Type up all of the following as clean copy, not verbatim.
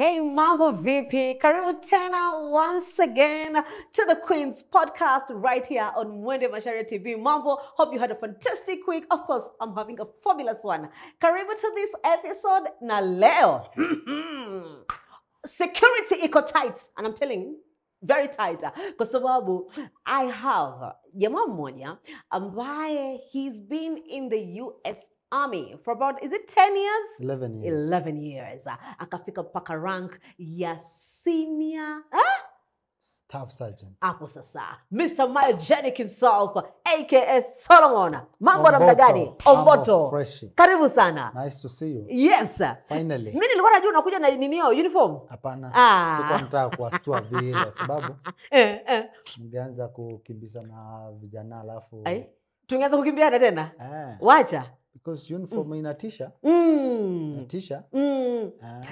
Hey, Mambo VP. Karibu tena once again to the Queen's podcast right here on Mwende Masharia TV. Mambo, hope you had a fantastic week. Of course, I'm having a fabulous one. Karibu to this episode na leo. Security iko tight, and I'm telling you, very tight. Kwa sababu I have jamaa mmoja ambaye he's been in the US Army for about, is it 10 years? 11 years. 11 years. Akafika mpaka rank ya senior Staff Sergeant. hapo sasa. Mr. Myogenic himself, aka Solomon. Mambo namna gani? Omboto. Karibu sana. Nice to see you. Yes. Finally. Mimi nilikuwa najua unakuja na ninio uniform. Hapana. Sikuwa nataka kuwastua vile sababu ningeanza kukimbiza na vijana alafu tungeanza kukimbiana tena. Wacha. Because uniform inatisha. Inatisha.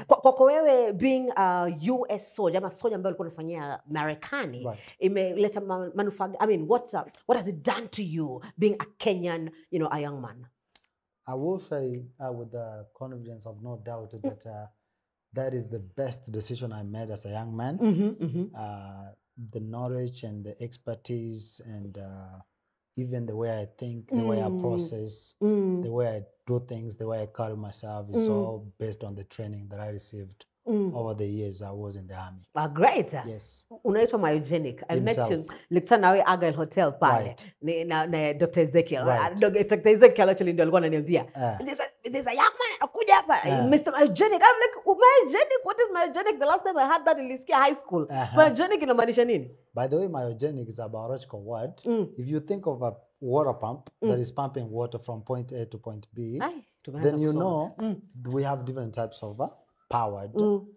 Kwa wewe being a US soldier, ama soldier ambaye ulikuwa unafanyia Marekani, Right. imeleta manufaa, I mean, what has it done to you being a Kenyan, a young man? I will say with the confidence of no doubt that that is the best decision I made as a young man. The knowledge and the expertise and even the way I think, the way I process, the way I do things, the way I carry myself is all based on the training that I received over the years I was in the army. Great. Yes. Unaitwa Myogenic. I met Himself. you, nilikutana nawe Argyle Hotel pale. Right. Na Dr. Ezekiel. Right. Dr. Ezekiel actually ndio alikuwa ananiambia. There's a young man anakuja hapa, Mr. Myogenic. I'm like, Myogenic? What is Myogenic? The last time I had that nilisikia high school. Myogenic inamaanisha nini? By the way, myogenic is a biological word. If you think of a water pump that is pumping water from point A to point B, then you know we have different types of powered.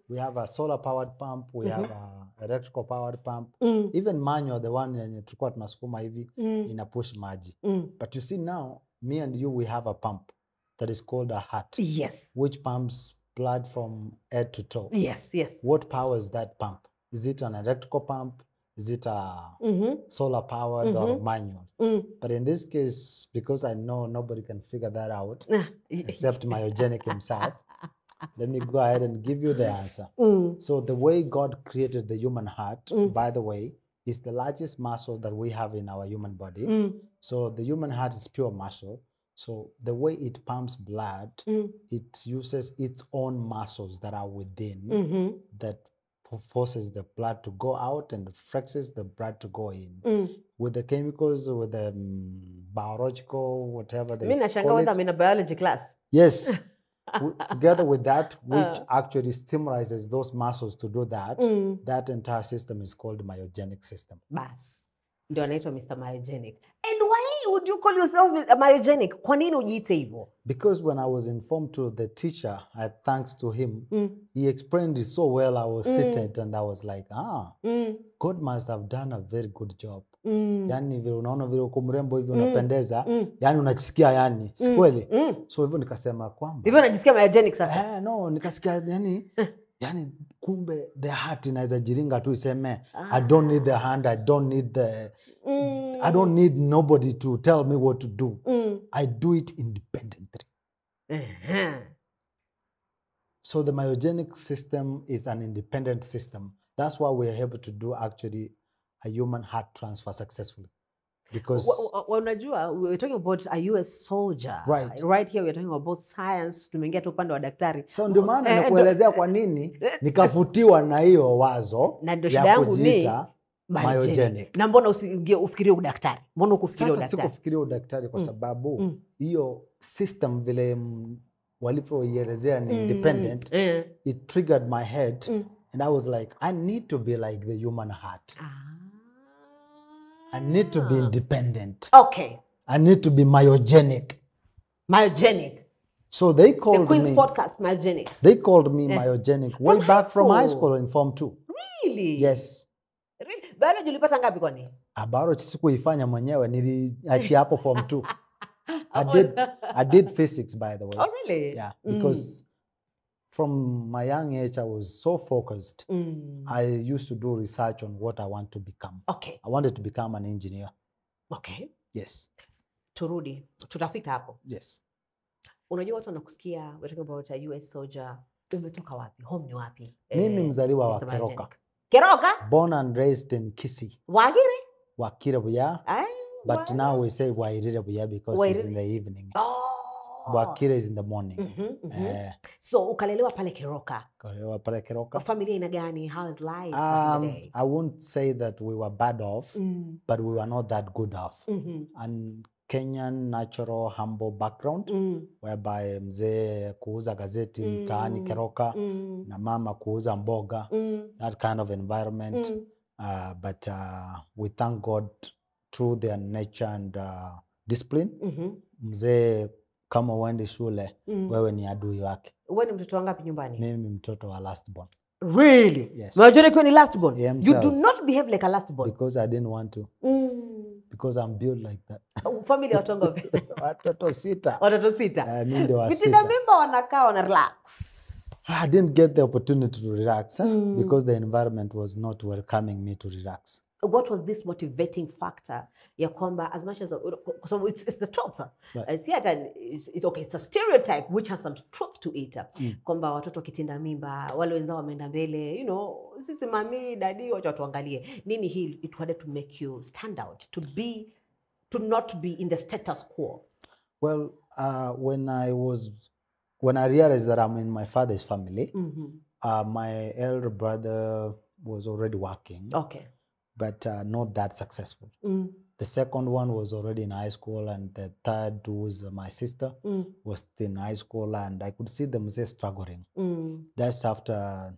We have a solar powered pump, we have a electrical powered pump, even manual, the one yenye tulikuwa tunasukuma hivi ina push maji. But you see now, me and you, we have a pump that is called a heart. Yes. Which pumps blood from head to toe. Yes, yes. What powers that pump? Is it an electrical pump? Is it a solar powered or manual? But in this case, because I know nobody can figure that out except Myogenic himself, let me go ahead and give you the answer. So the way God created the human heart, by the way, is the largest muscle that we have in our human body. So the human heart is pure muscle. So the way it pumps blood, it uses its own muscles that are within that forces the blood to go out and flexes the blood to go in. With the chemicals, with the biological, whatever they call it. I'm in a biology class. Yes. Together with that, which actually stimulates those muscles to do that, that entire system is called myogenic system. Bas. Ndio anaitwa Mr. Myogenic. And why would you call yourself Myogenic? Kwa nini ujiite hivyo? Because when I was informed to the teacher, thanks to him, he explained it so well. I was seated and I was like, God must have done a very good job. Yani vile unaona vile uko mrembo hivi unapendeza, yani unajisikia yani, si kweli? So hivyo nikasema kwamba. Hivyo unajisikia Myogenic sasa? No, nikasikia yani kumbe the heart inaweza jiringa tu iseme I don't need the hand, I don't need I don't need nobody to tell me what to do. I do it independently. So the myogenic system is an independent system. That's why we are able to do actually a human heart transfer successfully. Because unajua, we're talking about a US soldier. Right here we're talking about science. Tumeingia tu upande wa daktari. So ndio maana nakuelezea kwa nini nikavutiwa na hiyo wazo ya kujiita myogenic. Na mbona ufikirie udaktari? Mbona ukufikiria udaktari? Sasa sikufikiria udaktari kwa sababu hiyo system vile walipoielezea ni independent, it triggered my head and I was like, I need to be like the human heart. I need to be independent. Okay. I need to be myogenic. Myogenic. So they called me. The Queen's podcast, Myogenic. They called me myogenic way back from high school in Form 2. Really? Yes. Really? Biology ulipata ngapi kwani? Biology sikuifanya mwenyewe, niliachia hapo Form 2. I did physics, by the way. Oh, really? Yeah, because from my young age, I was so focused. I used to do research on what I want to become. Okay. I wanted to become an engineer. Okay. Yes. Turudi. Tutafika hapo. Yes. Unajua watu wanakusikia, we're talking about a US soldier, umetoka wapi? Home ni wapi? Mimi mzaliwa wa Mr. Keroka. Biogenic. Keroka? Born and raised in Kisii. Wagire? Wakire Buya. But now we say Wairire Buya because it's in the evening. Wakire is in the morning. So ukalelewa pale Keroka. Ukalelewa pale Keroka. Familia ina gani? How is life back in the day? I won't say that we were bad off, but we were not that good off. And Kenyan natural humble background, whereby mzee kuuza gazeti mtaani Keroka na mama kuuza mboga, that kind of environment. But we thank God through their nature and discipline. Mzee kama uende shule, wewe ni adui wake. Wewe ni mtoto wangapi nyumbani? Mimi mtoto wa last born. Really? Yes. Majority kwa ni last born? You do not behave like a last born. Because I didn't want to. Because I'm built like that. Family watu ngapi? Watoto sita. Watoto sita. Mimi ndio wa sita. Vitinda mimba wanakaa wana relax. I didn't get the opportunity to relax because the environment was not welcoming me to relax. What was this motivating factor ya kwamba as much as so it's the truth. Right. See it's okay, it's a stereotype which has some truth to it. Kwamba watoto kitinda mimba wale wenzao wameenda mbele, you know, sisi mami daddy wacha tuangalie nini hii it wanted to make you stand out, to not be in the status quo. Well, when I realized that I'm in my father's family, my elder brother was already working. Okay. But not that successful. The second one was already in high school, and the third, who was my sister, was in high school, and I could see the Mzee struggling. That's after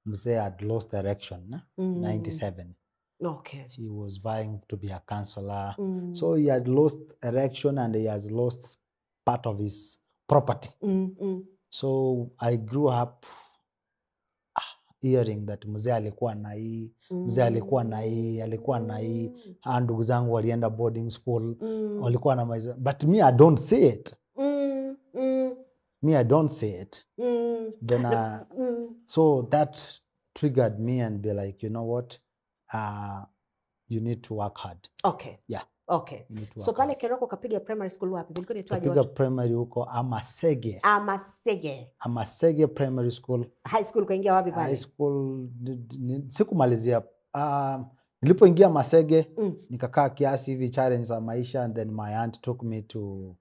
Mzee had lost direction, 97. Okay. He was vying to be a counselor. So he had lost direction and he has lost part of his property. So I grew up hearing that mzee alikuwa na hii, mzee alikuwa na hii, alikuwa na hii, ndugu zangu walienda boarding school, walikuwa na maisha. But me, I don't see it. Me, I don't see it. Then, so that triggered me and be like, you know what? You need to work hard. Okay. Yeah. Okay. So pale Keroka kapiga primary school wapi? Bilikuwa ni tuaje watu? Kapiga primary huko Amasege. Amasege. Amasege primary school. High school kaingia wapi pale? High school sikumalizia. Nilipoingia Masege, nikakaa kiasi hivi challenge za maisha, and then my aunt took me to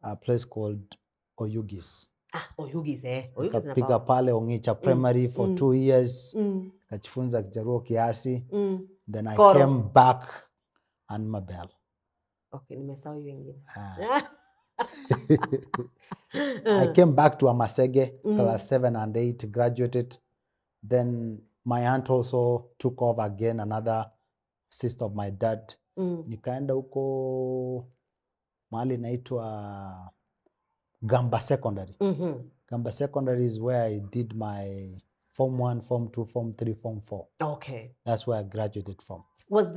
a place called Oyugis. Oyugis Oyugis nikapiga pale Ongicha primary for 2 years. Kajifunza Kijaruo kiasi. Then I came back and Mabel. Okay, nimesahau hiyo ingine. I came back to Amasege, class 7 and 8, graduated. Then my aunt also took over again, another sister of my dad. Nikaenda huko mahali naitwa Gamba Secondary. Gamba Secondary is where I did my Form 1, Form 2, Form 3, Form 4. Okay. That's where I graduated from. Was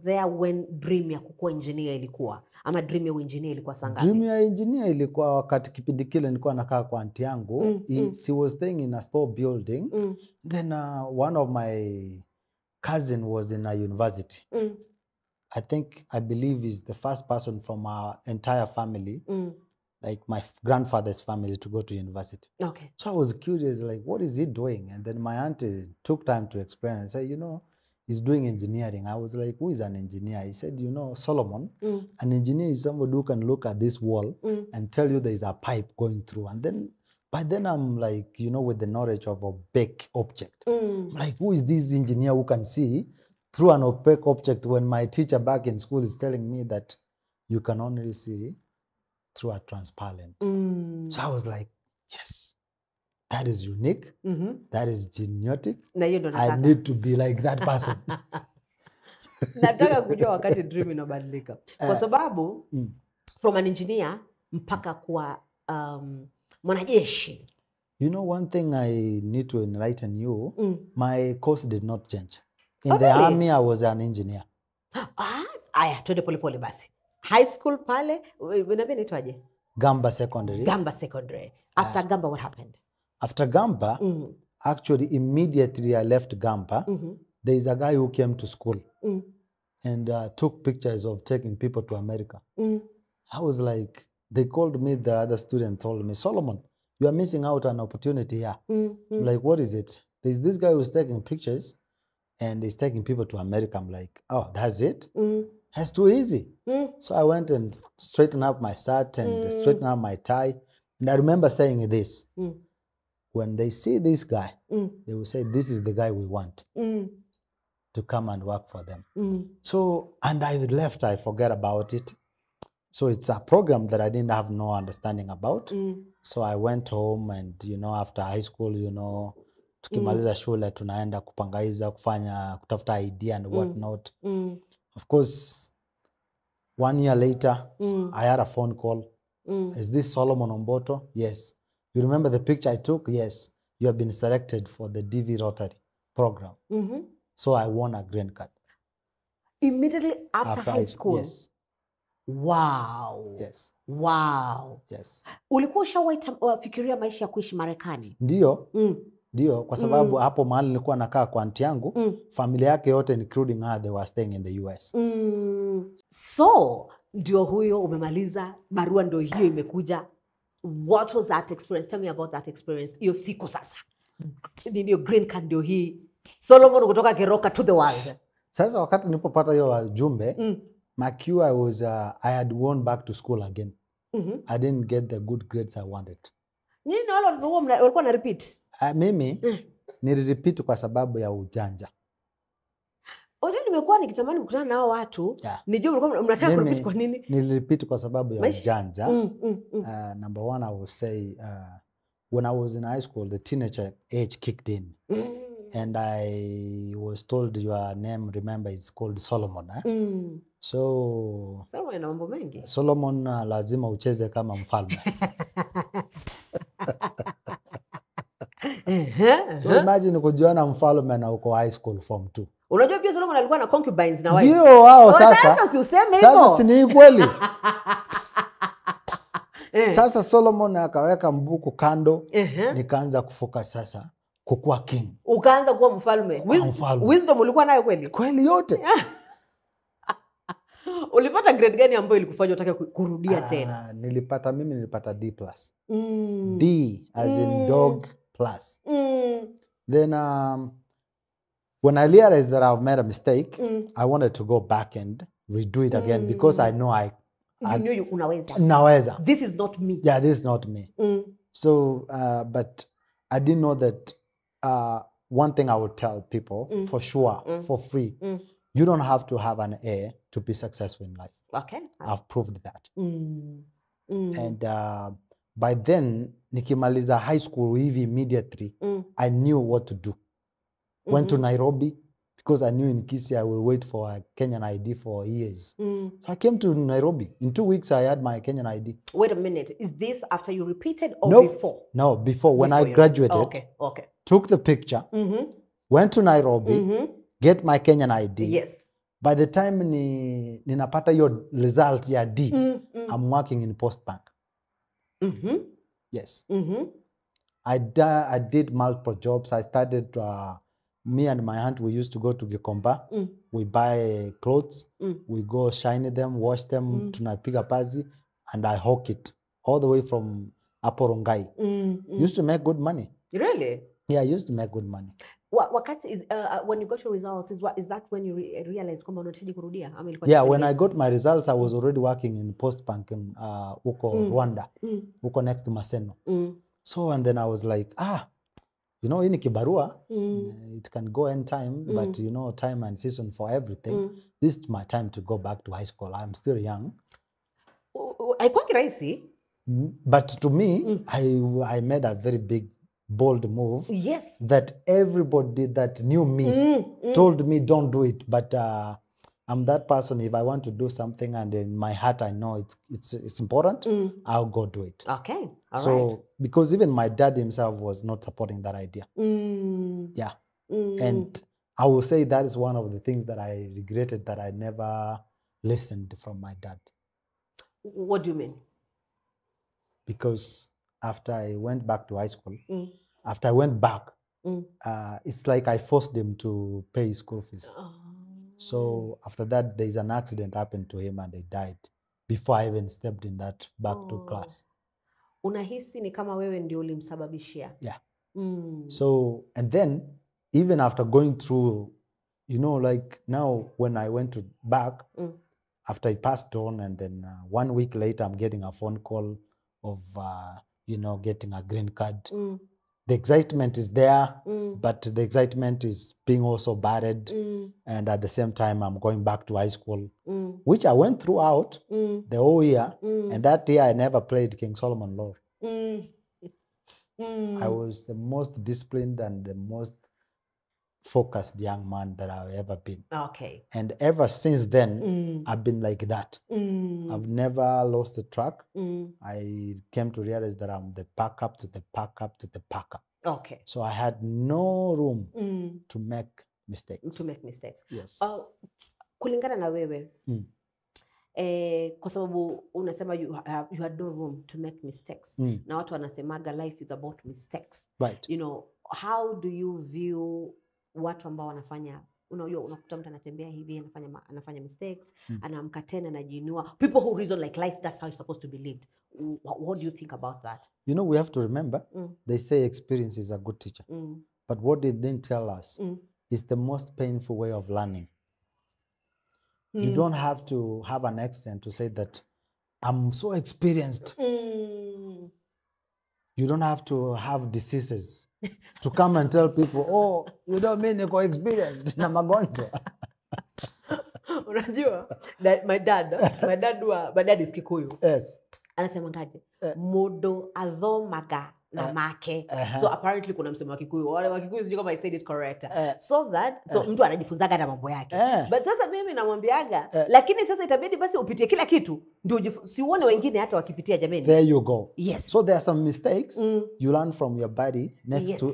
there when dream ya kukuwa engineer ilikuwa? Ama dream ya engineer ilikuwa sangapi? Dream ya engineer ilikuwa wakati kipindi kile nilikuwa nakaa kwa aunti yangu. She was staying in a store building. Then one of my cousin was in a university. I believe is the first person from our entire family, like my grandfather's family, to go to university. Okay. So I was curious, like, what is he doing? And then my auntie took time to explain and say, you know, he's doing engineering. I was like, who is an engineer? He said, you know, Solomon, an engineer is somebody who can look at this wall and tell you there is a pipe going through. And then, by then I'm like, you know, with the knowledge of a opaque object. I'm like, who is this engineer who can see through an opaque object when my teacher back in school is telling me that you can only see through a transparent. So I was like, yes. That is unique. That is genetic. I need to be like that person. Nataka kujua wakati dream inabadilika. Kwa sababu from an engineer mpaka kuwa mwanajeshi. You know, one thing I need to enlighten you, my course did not change. In the army, I was an engineer. Aya, tuende pole pole basi. High school pale, unabia nitwaje? Gamba Secondary. Gamba Secondary. After Gamba, what happened? After Gamba, actually immediately I left Gamba, there is a guy who came to school and took pictures of taking people to America. I was like, they called me, the other student told me, Solomon, you are missing out on an opportunity here. I'm like, what is it? There's this guy who's taking pictures and he's taking people to America. I'm like, oh, that's it? That's too easy. So I went and straightened up my shirt and straightened up my tie. And I remember saying this, when they see this guy, they will say, this is the guy we want to come and work for them. So, and I left, I forget about it. So it's a program that I didn't have no understanding about. So I went home and, you know, after high school, you know, tukimaliza shule, tunaenda kupangaiza, kutafuta idea and whatnot. Of course, 1 year later, I had a phone call. Is this Solomon Omboto? Yes. You remember the picture I took? Yes. You have been selected for the DV Rotary program. So I won a green card. Immediately after high school? Yes. Wow. Yes. Wow. Yes. Ulikuwa ushawahi fikiria maisha ya kuishi Marekani? Ndio. Ndio, kwa sababu hapo mahali nilikuwa nakaa kwa aunti yangu, familia yake yote including her, they were staying in the US. So, ndio huyo umemaliza, barua ndio hiyo imekuja. What was that experience? Tell me about that experience. Hiyo siku sasa. Ndio green card ndio hii. Solomon kutoka Keroka to the world. Sasa wakati nilipopata hiyo jumbe, my cue was I had gone back to school again. I didn't get the good grades I wanted. Nini wale walikuwa na repeat? Mimi nilirepeat kwa sababu ya ujanja. Unajua nimekuwa nikitamani kukutana na hao watu, nijue mlikuwa mnataka kurepeat kwa nini? Nilirepeat kwa sababu ya ujanja. Number one, I will say when I was in high school, the teenager age kicked in. And I was told your name, remember, it's called Solomon. So Solomon ina mambo mengi. Solomon lazima ucheze kama mfalme. So imagine kujiona mfalme na uko high school form 2. Unajua pia Solomon alikuwa na concubines na wives. Ndio wao sasa. Sasa si useme hivyo. Sasa si ni kweli. Sasa Solomon akaweka mbuku kando, nikaanza kufocus sasa kukua king. Ukaanza kuwa mfalme. Wisdom ulikuwa nayo kweli? Kweli yote. Ulipata grade gani ambayo ilikufanya utake kurudia tena? Nilipata D+. D as in dog plus. Then when I realized that I've made a mistake, I wanted to go back and redo it again because I know you knew you unaweza. Naweza. This is not me. Yeah, this is not me. So, but I didn't know that one thing I would tell people for sure, for free, you don't have to have an A to be successful in life. Okay. I've proved that. And by then, nikimaliza high school immediately, I knew what to do. Went to Nairobi because I knew in Kisii I will wait for a Kenyan ID for years. So I came to Nairobi. In 2 weeks, I had my Kenyan ID. Wait a minute. Is this after you repeated or before? No, before. When I graduated, took the picture, went to Nairobi, get my Kenyan ID. Yes. By the time ninapata your result ya D, I'm working in Post Bank. Yes. I did multiple jobs. I started, me and my aunt, we used to go to Gikomba. We buy clothes. We go shine them, wash them, tunapiga pazi, and I hawk it all the way from Aporongai. Used to make good money. Really? Yeah, I used to make good money. When you got your results, is that when you realized kwamba unahitaji kurudia? Yeah, when I got my results, I was already working in Post Bank in uko Rwanda, uko next to Maseno. So, and then I was like, you know, ini kibarua, it can go anytime, but you know, time and season for everything. This is my time to go back to high school. I'm still young. Haikuwa kirahisi. But to me, I made a very big, bold move. Yes. That everybody that knew me told me don't do it. But I'm that person. If I want to do something and in my heart I know it's important, I'll go do it. Okay. All right. Because even my dad himself was not supporting that idea. Yeah. And I will say that is one of the things that I regretted, that I never listened from my dad. What do you mean? Because after I went back to high school, after I went back, it's like I forced him to pay his school fees. So after that, there's an accident happened to him and he died before I even stepped in that back to class. unahisi ni kama wewe ndio ulimsababishia? Yeah. So, and then even after going through, you know, like now when I went to back, after I passed on, and then 1 week later, I'm getting a phone call of, you know, getting a green card. The excitement is there, but the excitement is being also battered. And at the same time, I'm going back to high school, which I went throughout the whole year. And that year, I never played King Solomon Law. I was the most disciplined and the most focused young man that I've ever been. Okay. And ever since then, I've been like that. I've never lost the track. I came to realize that I'm the backup to the backup to the backup. Okay. So I had no room to make mistakes. To make mistakes. Yes. Kulingana na wewe, kwa sababu unasema you had no room to make mistakes. Na watu wanasemaga life is about mistakes. Right. You know, how do you view watu ambao wanafanya, unajua unakuta mtu anatembea hivi anafanya mistakes, anaamka tena anajiinua. People who reason like life, that's how it's supposed to be lived. What do you think about that? You know, we have to remember, they say experience is a good teacher. But what they didn't tell us is the most painful way of learning. You don't have to have an accident to say that I'm so experienced. You don't have to have diseases to come and tell people, oh, you don't mean you're experienced na magonjwa. Unajua, my dad is Kikuyu. Yes. Anasema ngaje? Modo athomaga na make. So apparently kuna msemo wa Kikuyu. Wale wa Kikuyu sijui kama I said it correct. So mtu anajifunzaga na mambo yake. But sasa mimi namwambiaga, lakini sasa itabidi basi upitie kila kitu ndio siuone wengine hata wakipitia jameni. There you go. Yes. So there are some mistakes you learn from your body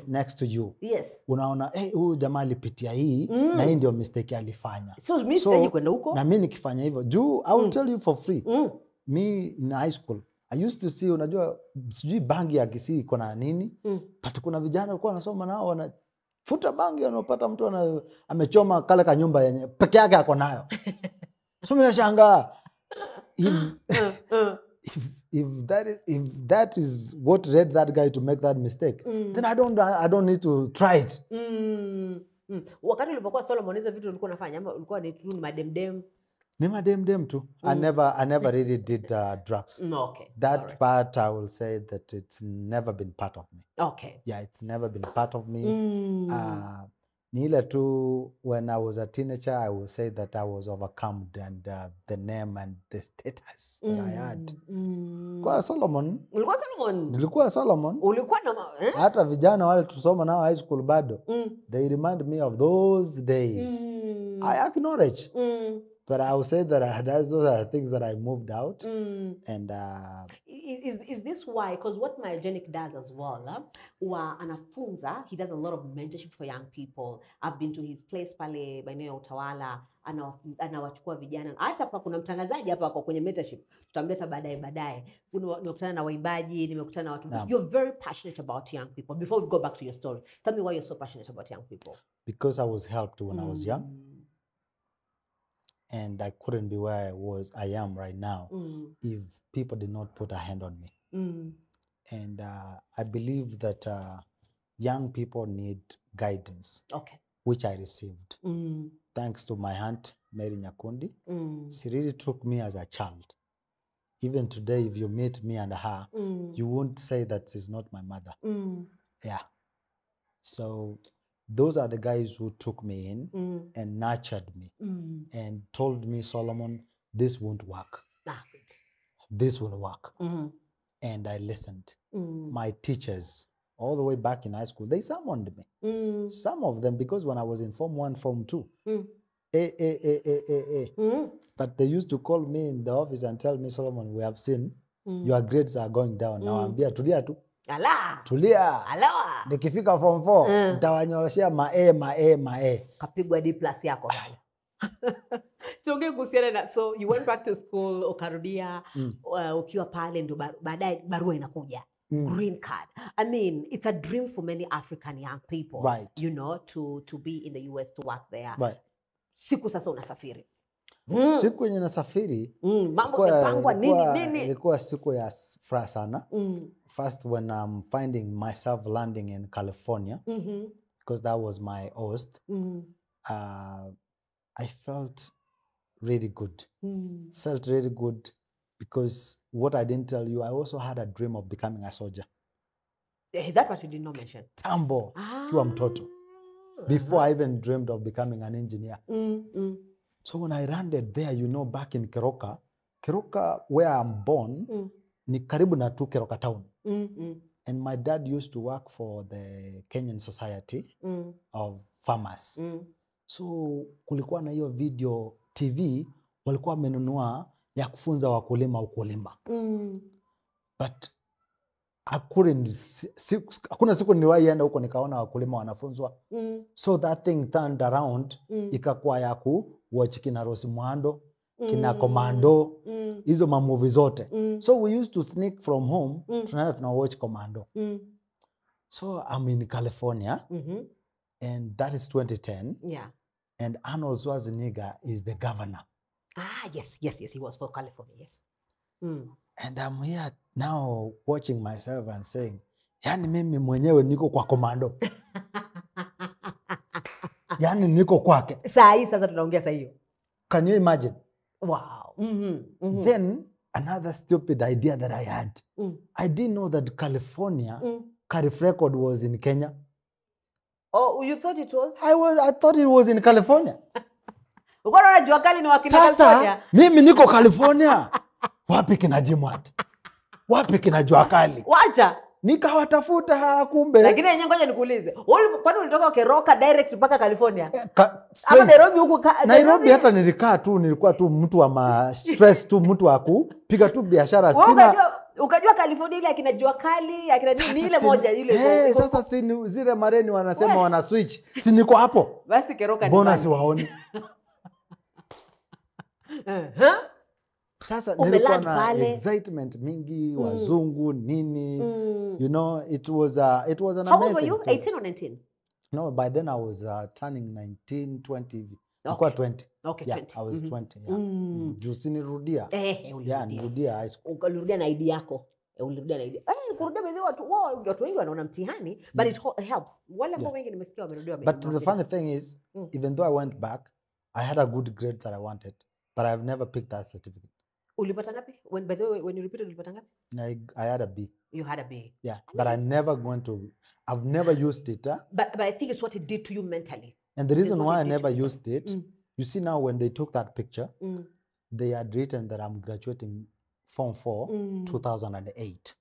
next to you. Yes. Unaona, huyu jamaa alipitia hii na hii ndio mistake alifanya. So mimi sitaji kwenda huko. Na mimi nikifanya hivyo, I will tell you for free. Me in high school, I used to see, unajua, sijui bangi ya Kisii iko na nini, but kuna vijana walikuwa wanasoma nao wanafuta bangi, wanapata mtu amechoma kale ka nyumba yenye peke yake ako nayo. So mimi nashangaa if that is what led that guy to make that mistake, then I don't need to try it. Wakati ulipokuwa Solomon, hizo vitu ulikuwa unafanya ama ulikuwa ni tu mademdem? Ni mademdem tu. I never really did drugs. Okay. That part I will say that it's never been part of me. Okay. Yeah, it's never been part of me. Ni ile tu, when I was a teenager, I will say that I was overcome, and the name and the status that I had. Kwa Solomon. Ulikuwa Solomon? Nilikuwa Solomon. Ulikuwa na hata vijana wale tusoma nao high school bado. They remind me of those days. I acknowledge. But I would say that those are things that I moved out. And is this why? Because what Myogenic does as well, anafunza, he does a lot of mentorship for young people. I've been to his place pale maeneo ya Utawala, anawachukua vijana. Hata hapa kuna mtangazaji hapa kwa kwenye mentorship. Tutamleta baadaye. Nimekutana na waimbaji, nimekutana na watu. You're very passionate about young people. Before we go back to your story, tell me why you're so passionate about young people. Because I was helped when I was young. And I couldn't be where I am right now if people did not put a hand on me. And I believe that young people need guidance, which I received. Thanks to my aunt, Mary Nyakundi. She really took me as a child. Even today, if you meet me and her, you won't say that she's not my mother. Yeah. So those are the guys who took me in and nurtured me and told me, Solomon, this won't work. This will work. And I listened. My teachers, all the way back in high school, they summoned me. Some of them, because when I was in Form 1, Form 2, but they used to call me in the office and tell me, Solomon, we have seen your grades are going down. Now I'm here, tulia. Nikifika Form 4, nitawanyoroshea mae. Kapigwa D+ yako bana. Tuongee kuhusiana na, so you went back to school, ukarudia, ukiwa pale ndio baadaye barua inakuja. Green card. I mean, it's a dream for many African young people, right? You know, to be in the US, to work there. Right. Siku sasa unasafiri. Siku yenye nasafiri mambo yamepangwa nini. Ilikuwa siku ya furaha sana. First when I'm finding myself landing in California, because that was my host, I felt really good. Felt really good because what I didn't tell you, I also had a dream of becoming a soldier. That what you did not mention. Tambo, kiwa mtoto. Before I even dreamed of becoming an engineer. So when I landed there, you know, back in Keroka, where I'm born, ni karibu na tu Keroka town. And my dad used to work for the Kenyan Society of Farmers. So kulikuwa na hiyo video TV, walikuwa wamenunua ya kufunza wakulima ukulima. But hakuna siku niliwahi enda huko nikaona wakulima wanafunzwa. So that thing turned around, ikakuwa ya watch kina Rosi Muhando, kina Commando, hizo mamovie zote. So we used to sneak from home, tunaenda tuna watch Commando. So I'm in California, and that is 2010. Yeah. And Arnold Schwarzenegger is the governor. Yes, he was for California, yes. And I'm here now watching myself and saying, yani mimi mwenyewe niko kwa Commando. Yani niko kwake. Sasa tunaongea saa hiyo. Can you imagine? Wow. Then another stupid idea that I had. I didn't know that California, Carif Record was in Kenya. Oh, you thought it was? I thought it was in California. Unaona jua kali ni wakina California. Mimi niko California. Wapi kina Jimwat? Wapi kina jua kali? Wacha. Nikawatafuta kumbe. Lakini yenyewe ngoja nikuulize. Kwani ulitoka Keroka direct mpaka California? Ama Nairobi huko Nairobi hata nilikuwa tu mtu wa stress tu, mtu wa kupiga tu biashara sina. Ukajua California ile akina jua kali, akina nini ile moja ile. Sasa si zile mareni wanasema wana switch. Si niko hapo. Basi Keroka ni. Mbona siwaoni? Sasa nilikuwa na excitement mingi, wazungu nini. You know, it was an amazing. How old were you? 18 or 19? No, by then I was turning 19, 20. Okay. 20. Okay, yeah, 20. I was 20. Yeah. Juzi nirudia. Nirudia high school. Ulirudia na ID yako. Ulirudia na ID. Kurudia bedhi watu wengi wanaona mtihani, but it helps. Wale ambao wengi nimesikia wamerudia. But the funny thing is, even though I went back, I had a good grade that I wanted, but I've never picked that certificate. Ulipata ngapi? By the way, when you repeated, ulipata ngapi? I had a B. You had a B. Yeah, but I've never used it. But I think it's what it did to you mentally. And the reason why I never used it, you see now when they took that picture, they had written that I'm graduating Form 4, 2008.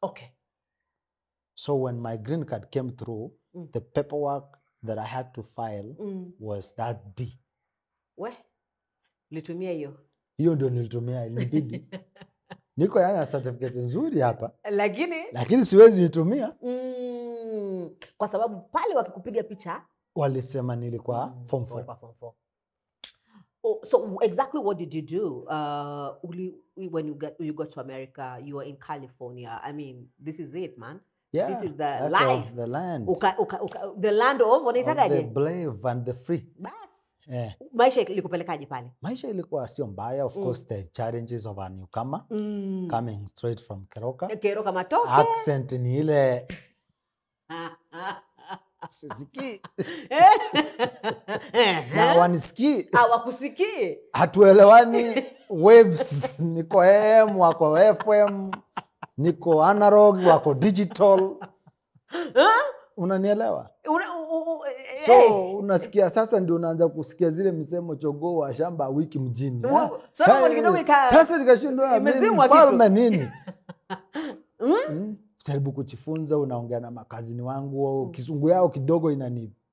Okay. So when my green card came through, the paperwork that I had to file was that D. We? Litumia hiyo? Hiyo ndio nilitumia, ilibidi. Niko yana certificate nzuri hapa. Lakini siwezi itumia. Kwa sababu pale wakikupiga picha walisema nilikuwa Form 4. Oh, so exactly what did you do when you got to America? You were in California. I mean, this is it, man. Yeah, this is the life. The land. The land of the brave and the free. Bas. Yeah. Maisha ilikupelekaje pale? Maisha ilikuwa sio mbaya. Of course, the challenges of a newcomer coming straight from Keroka. Keroka matoke. Accent ni ile. Sisiki. Na wanisikii. Hawakusikii. Hatuelewani. Waves niko AM, wako FM, niko analog, wako digital. Unanielewa? So unasikia sasa ndio unaanza kusikia zile misemo chogoo wa shamba wiki mjini. Sasa nikashindwa mfalme nini? Jaribu kujifunza, unaongea na makazini wangu, Kizungu yao kidogo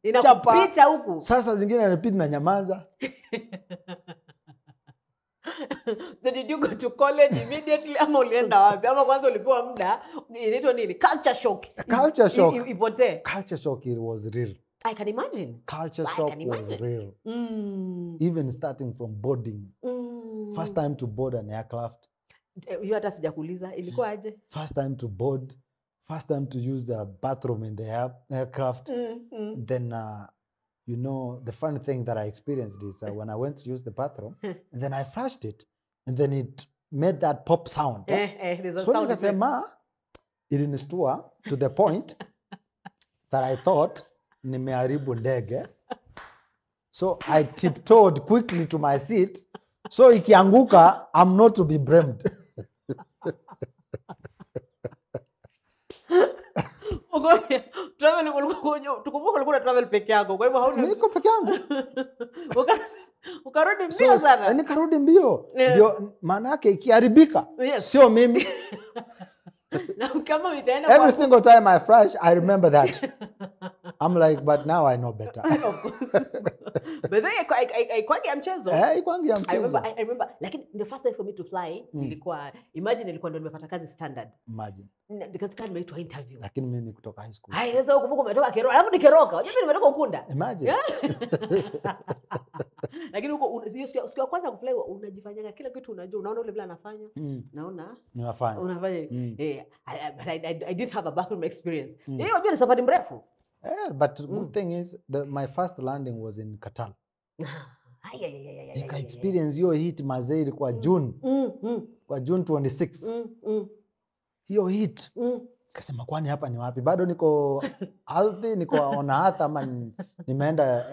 inakupita huku. Sasa zingine inapita na nyamaza. So did you go to college immediately ama ulienda wapi? Ama kwanza ulipewa muda inaitwa nini? Culture shock. Culture shock. Ipote. Culture shock, it was real. I can imagine. Culture shock was real. Even starting from boarding. First time to board an aircraft. You hata sijakuuliza ilikuwa aje? First time to board. First time to use the bathroom in the aircraft. Then you know, the funny thing that I experienced is when I went to use the bathroom, and then I flushed it, and then it made that pop sound. There's a So sound effect. nikasema, ilinistua to the point that I thought nimeharibu ndege. So I tiptoed quickly to my seat. So ikianguka, I'm not to be blamed. Tukumbuka ulikuwa travel peke yako. Kwa hivyo hauna niko peke yangu. Ukarudi mbio sana. Nikarudi mbio. Ndio maana yake ikiharibika. Sio mimi. Every single time I flash, I remember that. I'm like, but now I know better. But then ikwangi ya mchezo. Ikwangi ya mchezo. I remember, like the first time for me to fly, nilikuwa ndo nimepata kazi standard. Imagine. Nikatika nimeitwa interview. Lakini mimi ni kutoka high school. Sasa ukumbuka umetoka Keroka. Alafu ni Keroka. Unajua nimetoka Ukunda. Imagine. Lakini huko siku ya kwanza kufly unajifanyanga kila kitu unajua. Unaona ule vile anafanya. Naona unafanya. I did have a bathroom experience. Unajua ni safari mrefu. But the good thing is my first landing was in Qatar. Nika experience hiyo heat mazee ilikuwa June. Kwa June 26. Hiyo heat. Kasema kwani hapa ni wapi? Bado niko ardhi, niko on earth ama nimeenda.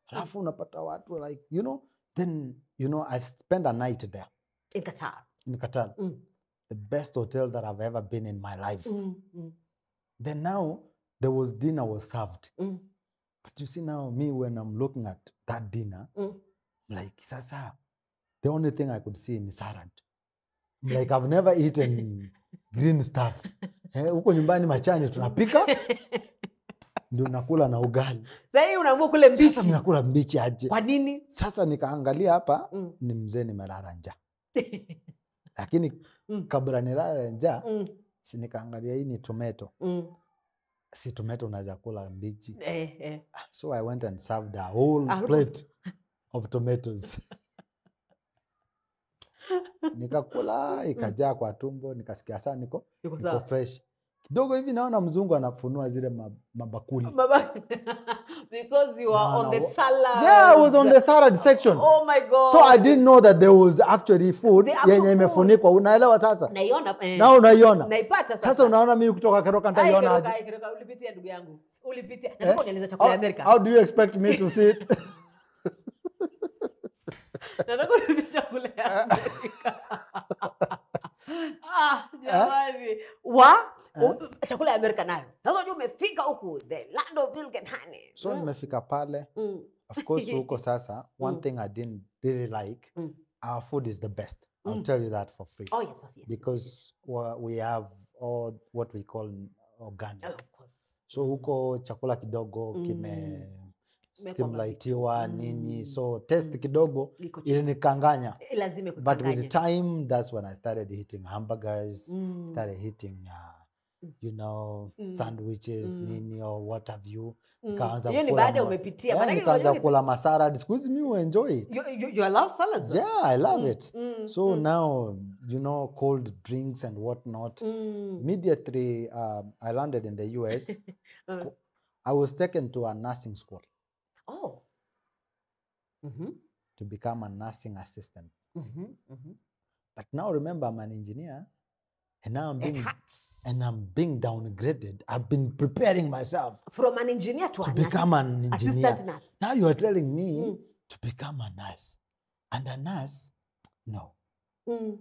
Alafu unapata watu like, you know, then, you know, I spent a night there. In Qatar. In Qatar. The best hotel that I've ever been in my life. Then now, there was dinner was served. But you see now, me, when I'm looking at that dinner, like, sasa, the only thing I could see is salad. Like, I've never eaten green stuff. Huko nyumbani machani tunapika, ndio nakula na ugali. Sasa unaamua kule mbichi. Sasa ninakula mbichi aje. Kwa nini? Sasa nikaangalia hapa, ni mzee nimelala njaa. Lakini kabla nilale njaa, si nikaangalia hii ni tomato. Si tomato unaweza kula mbichi. So I went and served a whole plate of tomatoes. Nikakula, ikajaa kwa tumbo, nikasikia sana niko fresh. Kidogo hivi naona mzungu anafunua zile mabakuli. Because you are on the salad. Yeah, I was on the salad section. Oh my God. So I didn't know that there was actually food yenye imefunikwa. Unaelewa sasa? Naiona. Na unaiona. Naipata sasa. Sasa unaona mimi kutoka Keroka nitaiona aje? Keroka ulipitia ndugu yangu. Ulipitia. Nataka unieleze chakula ya Amerika. How do you expect me to sit? Nataka unieleze chakula ya Amerika. Jamani. Chakula ya Amerika nayo. Sasa unajua umefika huku, the land of milk and honey. So nimefika pale. Of course huko sasa, one thing I didn't really like, our food is the best. I'll tell you that for free. Oh yes. Because we have all what we call organic. Of course. So huko chakula kidogo stimulatiwa nini, so taste kidogo ilinikanganya. Lazima But with the time, that's when I started eating hamburgers, started eating you know, sandwiches, nini or what have you. Nikaanza ni baada umepitia. Maana nikaanza kula masarad. Squeeze me enjoy it. You love salads? Yeah, I love it. So now, you know, cold drinks and whatnot. Immediately, I landed in the US. I was taken to a nursing school. Oh. To become a nursing assistant. But now remember, I'm an engineer. And now I'm being downgraded. I've been preparing myself from an engineer to become an engineer. Assistant nurse. Now you are telling me to become a nurse. And a nurse, no.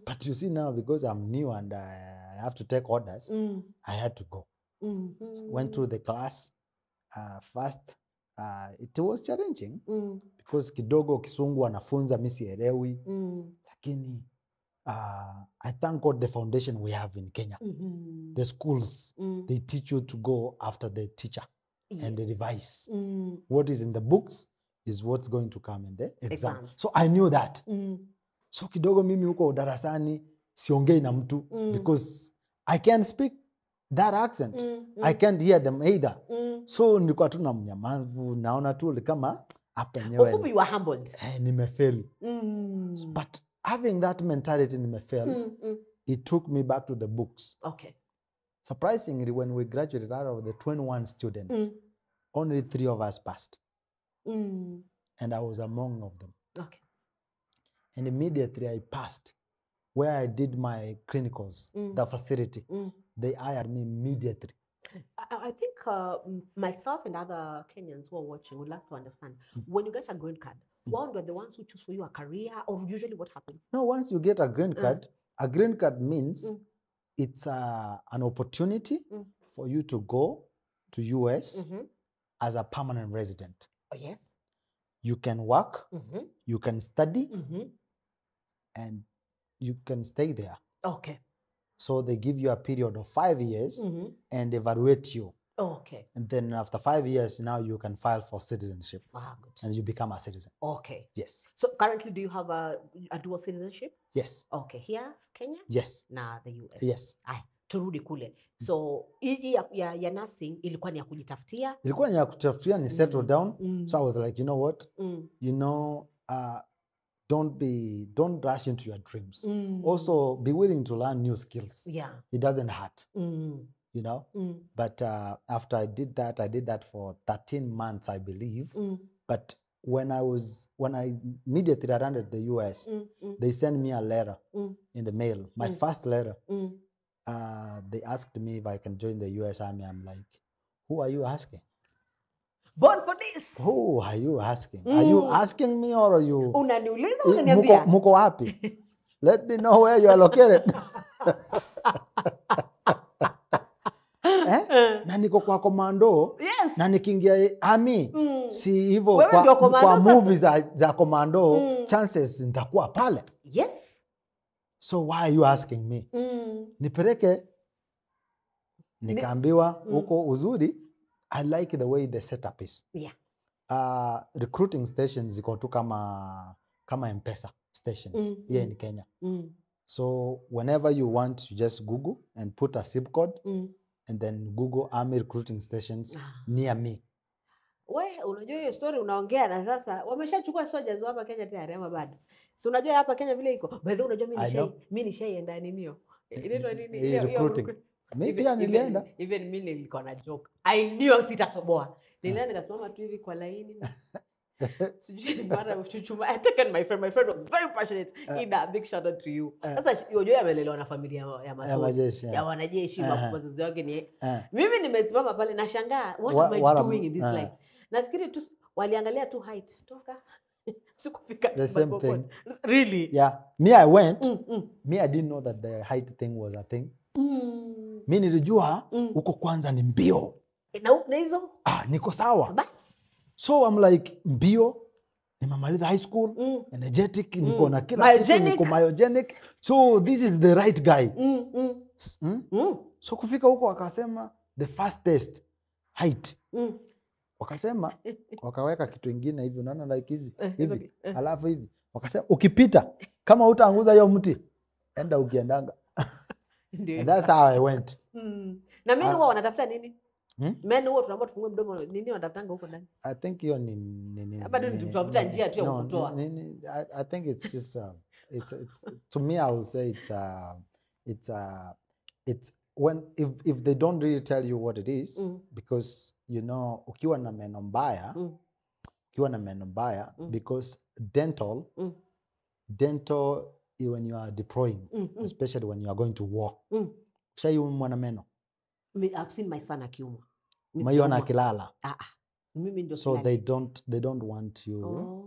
But you see now, because I'm new and I have to take orders, I had to go. Went through the class first. It was challenging because kidogo kisungu wanafunza mimi sielewi, lakini I thank God the foundation we have in Kenya. The schools, they teach you to go after the teacher and they revise. What is in the books is what's going to come in the exam. So I knew that. So kidogo mimi huko darasani siongei na mtu because I can't speak that accent. I can't hear them either. So nilikuwa tu na mnyamavu, naona tu kama hapa nyewe. Ufupi you are humbled. Nimefeli. But having that mentality nimefeli, it took me back to the books. Okay. Surprisingly, when we graduated out of the 21 students, only 3 of us passed. And I was among of them. Okay. And immediately I passed where I did my clinicals, the facility. They hired me immediately. I think myself and other Kenyans who are watching would like to understand, when you get a green card, one are the ones who choose for you a career, or usually what happens? No, once you get a green card means it's an opportunity for you to go to US as a permanent resident. Oh, yes. You can work, you can study, and you can stay there. Okay. So they give you a period of 5 years and evaluate you. Okay. And then after 5 years, now you can file for citizenship. Ah, good. And you become a citizen. Okay. Yes. So currently, do you have a dual citizenship? Yes. Okay. Here, Kenya? Yes. Na the US? Yes. Ay, turudi kule. So hii ya nursing ilikuwa ni ya kujitafutia? Ilikuwa ni ya kujitafutia, ni settle down. So I was like, you know what? You know, don't rush into your dreams. Also, be willing to learn new skills. Yeah. It doesn't hurt. You know? But after I did that for 13 months, I believe. But when I immediately landed the US, they sent me a letter in the mail. My first letter. They asked me if I can join the US Army. I'm like, who are you asking? Born for this. Who are you asking? Are you asking me or are you? Unaniuliza unaniambia? Muko wapi? Let me know where you are located. Na niko kwa commando. Yes. Na nikiingia army. Si hivyo kwa movies za commando, chances nitakuwa pale. Yes. So why are you asking me? Nipeleke. Nikaambiwa huko uzuri. I like the way the setup is. Yeah. Recruiting stations ziko tu kama M-Pesa stations here in Kenya. So whenever you want, you just Google and put a zip code and then Google Army recruiting stations near me. We, unajua hiyo story unaongea na sasa wameshachukua soldiers hapa Kenya tayari ama bado? Si unajua hapa Kenya vile iko. By the way, unajua mimi nishaienda ninio. Inaitwa nini? Recruiting. Mimi pia nilienda. Even mimi nilikuwa na joke. I knew sitatoboa. Nilienda nikasimama tu hivi kwa laini. Sijui mara uchuchuma. I taken my friend was very passionate. Ida, big shout out to you. Sasa unajua amelelewa na familia ya masoji. Ya wanajeshi, wazazi wake ni. Mimi nimesimama pale na shangaa, what am I doing in this life? Nafikiri tu waliangalia tu height. Toka. Sikufika. The same thing. Really? Yeah. Me, I went. Me, I didn't know that the height thing was a thing. Mimi nilijua huko kwanza ni mbio. Na hizo? Niko sawa. Bas. So I'm like, mbio, nimemaliza high school, energetic, niko na kila kitu, niko myogenic. So this is the right guy. So kufika huko wakasema the first test height. Wakasema wakaweka kitu kingine hivi, unaona like hivi. Alafu hivi. Wakasema ukipita kama hutaanguza hiyo mti, enda ukiendanga. And that's how I went. Na mimi huwa wanatafuta nini? Men huwa tunaomba tufungue mdomo, nini wanatafutanga huko ndani? I think hiyo ni bado tutafuta njia tu ya kutoa. I think it's just it's to me I would say it's when if they don't really tell you what it is, because you know ukiwa na meno mbaya because dental when you are deploying, especially when you are going to war, shaiumwa na meno. I've seen my son akiumwa. Mayona akilala. Mimi ndio. So they don't want you.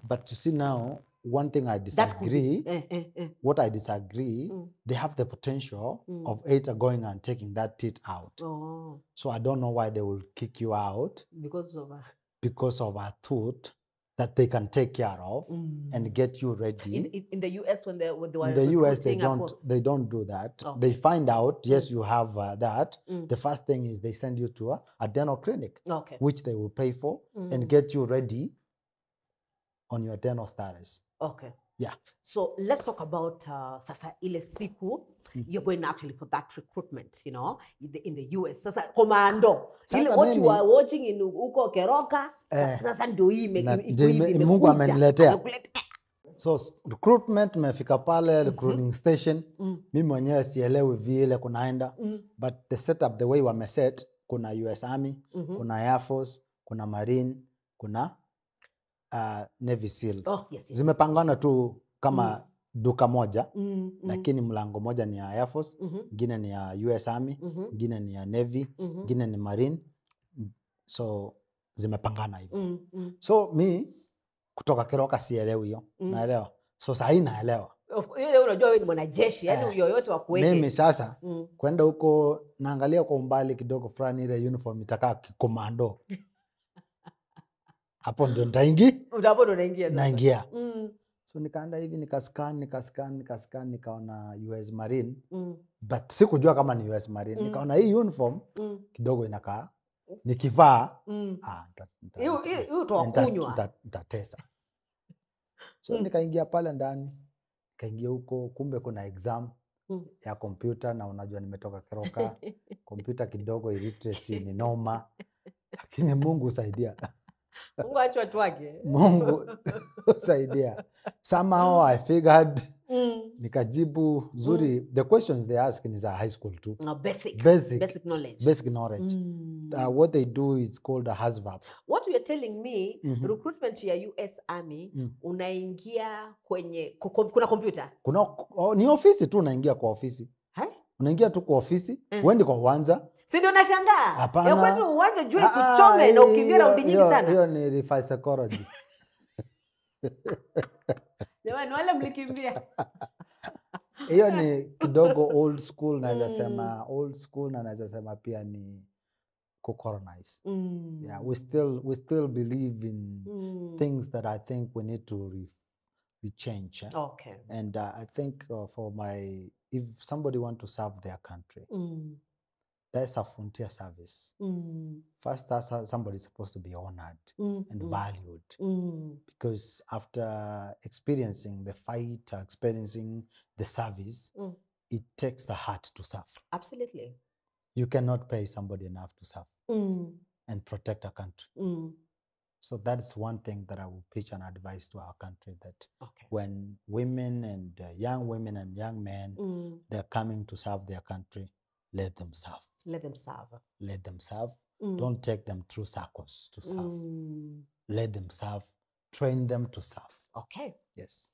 But you see now, one thing I disagree. What I disagree, they have the potential of either going and taking that teeth out. So I don't know why they will kick you out because of a tooth that they can take care of and get you ready. In the US, when they were in the US, they don't do that. Okay. They find out, yes, you have that. The first thing is they send you to a dental clinic, which they will pay for and get you ready on your dental status. Okay. Yeah. So let's talk about sasa ile siku you're going actually for that recruitment, you know, in the US. Sasa commando. Ile what you are watching in uko Keroka, sasa ndio hii Mungu ameniletea. So recruitment mefika pale recruiting station. Mimi mwenyewe sielewi vile kunaenda, but the setup the way wameset, kuna US Army, kuna Air Force, kuna Marine, kuna Navy Seals. Oh, yes, yes, Zimepangana tu kama duka moja, lakini mlango moja ni ya Air Force, ingine ni ya US Army, ingine ni ya Navy, ingine ni Marine. So zimepangana hivyo. So mi kutoka Keroka sielewi hiyo. Naelewa. So sahi naelewa. Yule unajua wewe ni mwanajeshi, yani yoyote wa kuweke. Mimi sasa kwenda huko naangalia kwa umbali kidogo fulani ile uniform itakaa kikomando. Hapo ndio nitaingia. Hapo ndio unaingia sasa. Naingia. So nikaenda hivi nikascan nikaona US Marine. But sikujua kama ni US Marine. Nikaona hii uniform kidogo inakaa nikivaa hiyo utakunywa. Nitatesa. So nikaingia pale ndani. Kaingia huko, kumbe kuna exam ya kompyuta, na unajua nimetoka Keroka. Kompyuta kidogo illiteracy ni noma. Lakini Mungu usaidia. Mungu acha watu wake. Mungu usaidia. Somehow I figured nikajibu zuri. The questions they ask is a high school too. No, basic knowledge. Basic knowledge. What they do is called a HAZVAP. What you are telling me, recruitment ya US Army, unaingia kwenye kuna kompyuta. Ni ofisi tu, unaingia kwa ofisi. Unaingia tu kwa ofisi, uende kwa uwanja. Si ndio nashangaa? Ya kwetu uwanja juu kuchome na ukimbia raundi nyingi sana. Hiyo ni reverse psychology. Jamani wale mlikimbia. Hiyo ni kidogo old school, naweza sema old school, na naweza sema pia ni co-colonize. Yeah, we still believe in things that I think we need to change. Okay. And I think if somebody want to serve their country, there's a frontier service. First, somebody is supposed to be honored and valued. Because after experiencing the fight, experiencing the service, it takes the heart to serve. Absolutely. You cannot pay somebody enough to serve and protect a country. So that's one thing that I will pitch and advise to our country, that when women and young women and young men, they're coming to serve their country, let them serve. Let them serve. Let them serve. Don't take them through circles to serve. Let them serve. Train them to serve. Okay. Yes.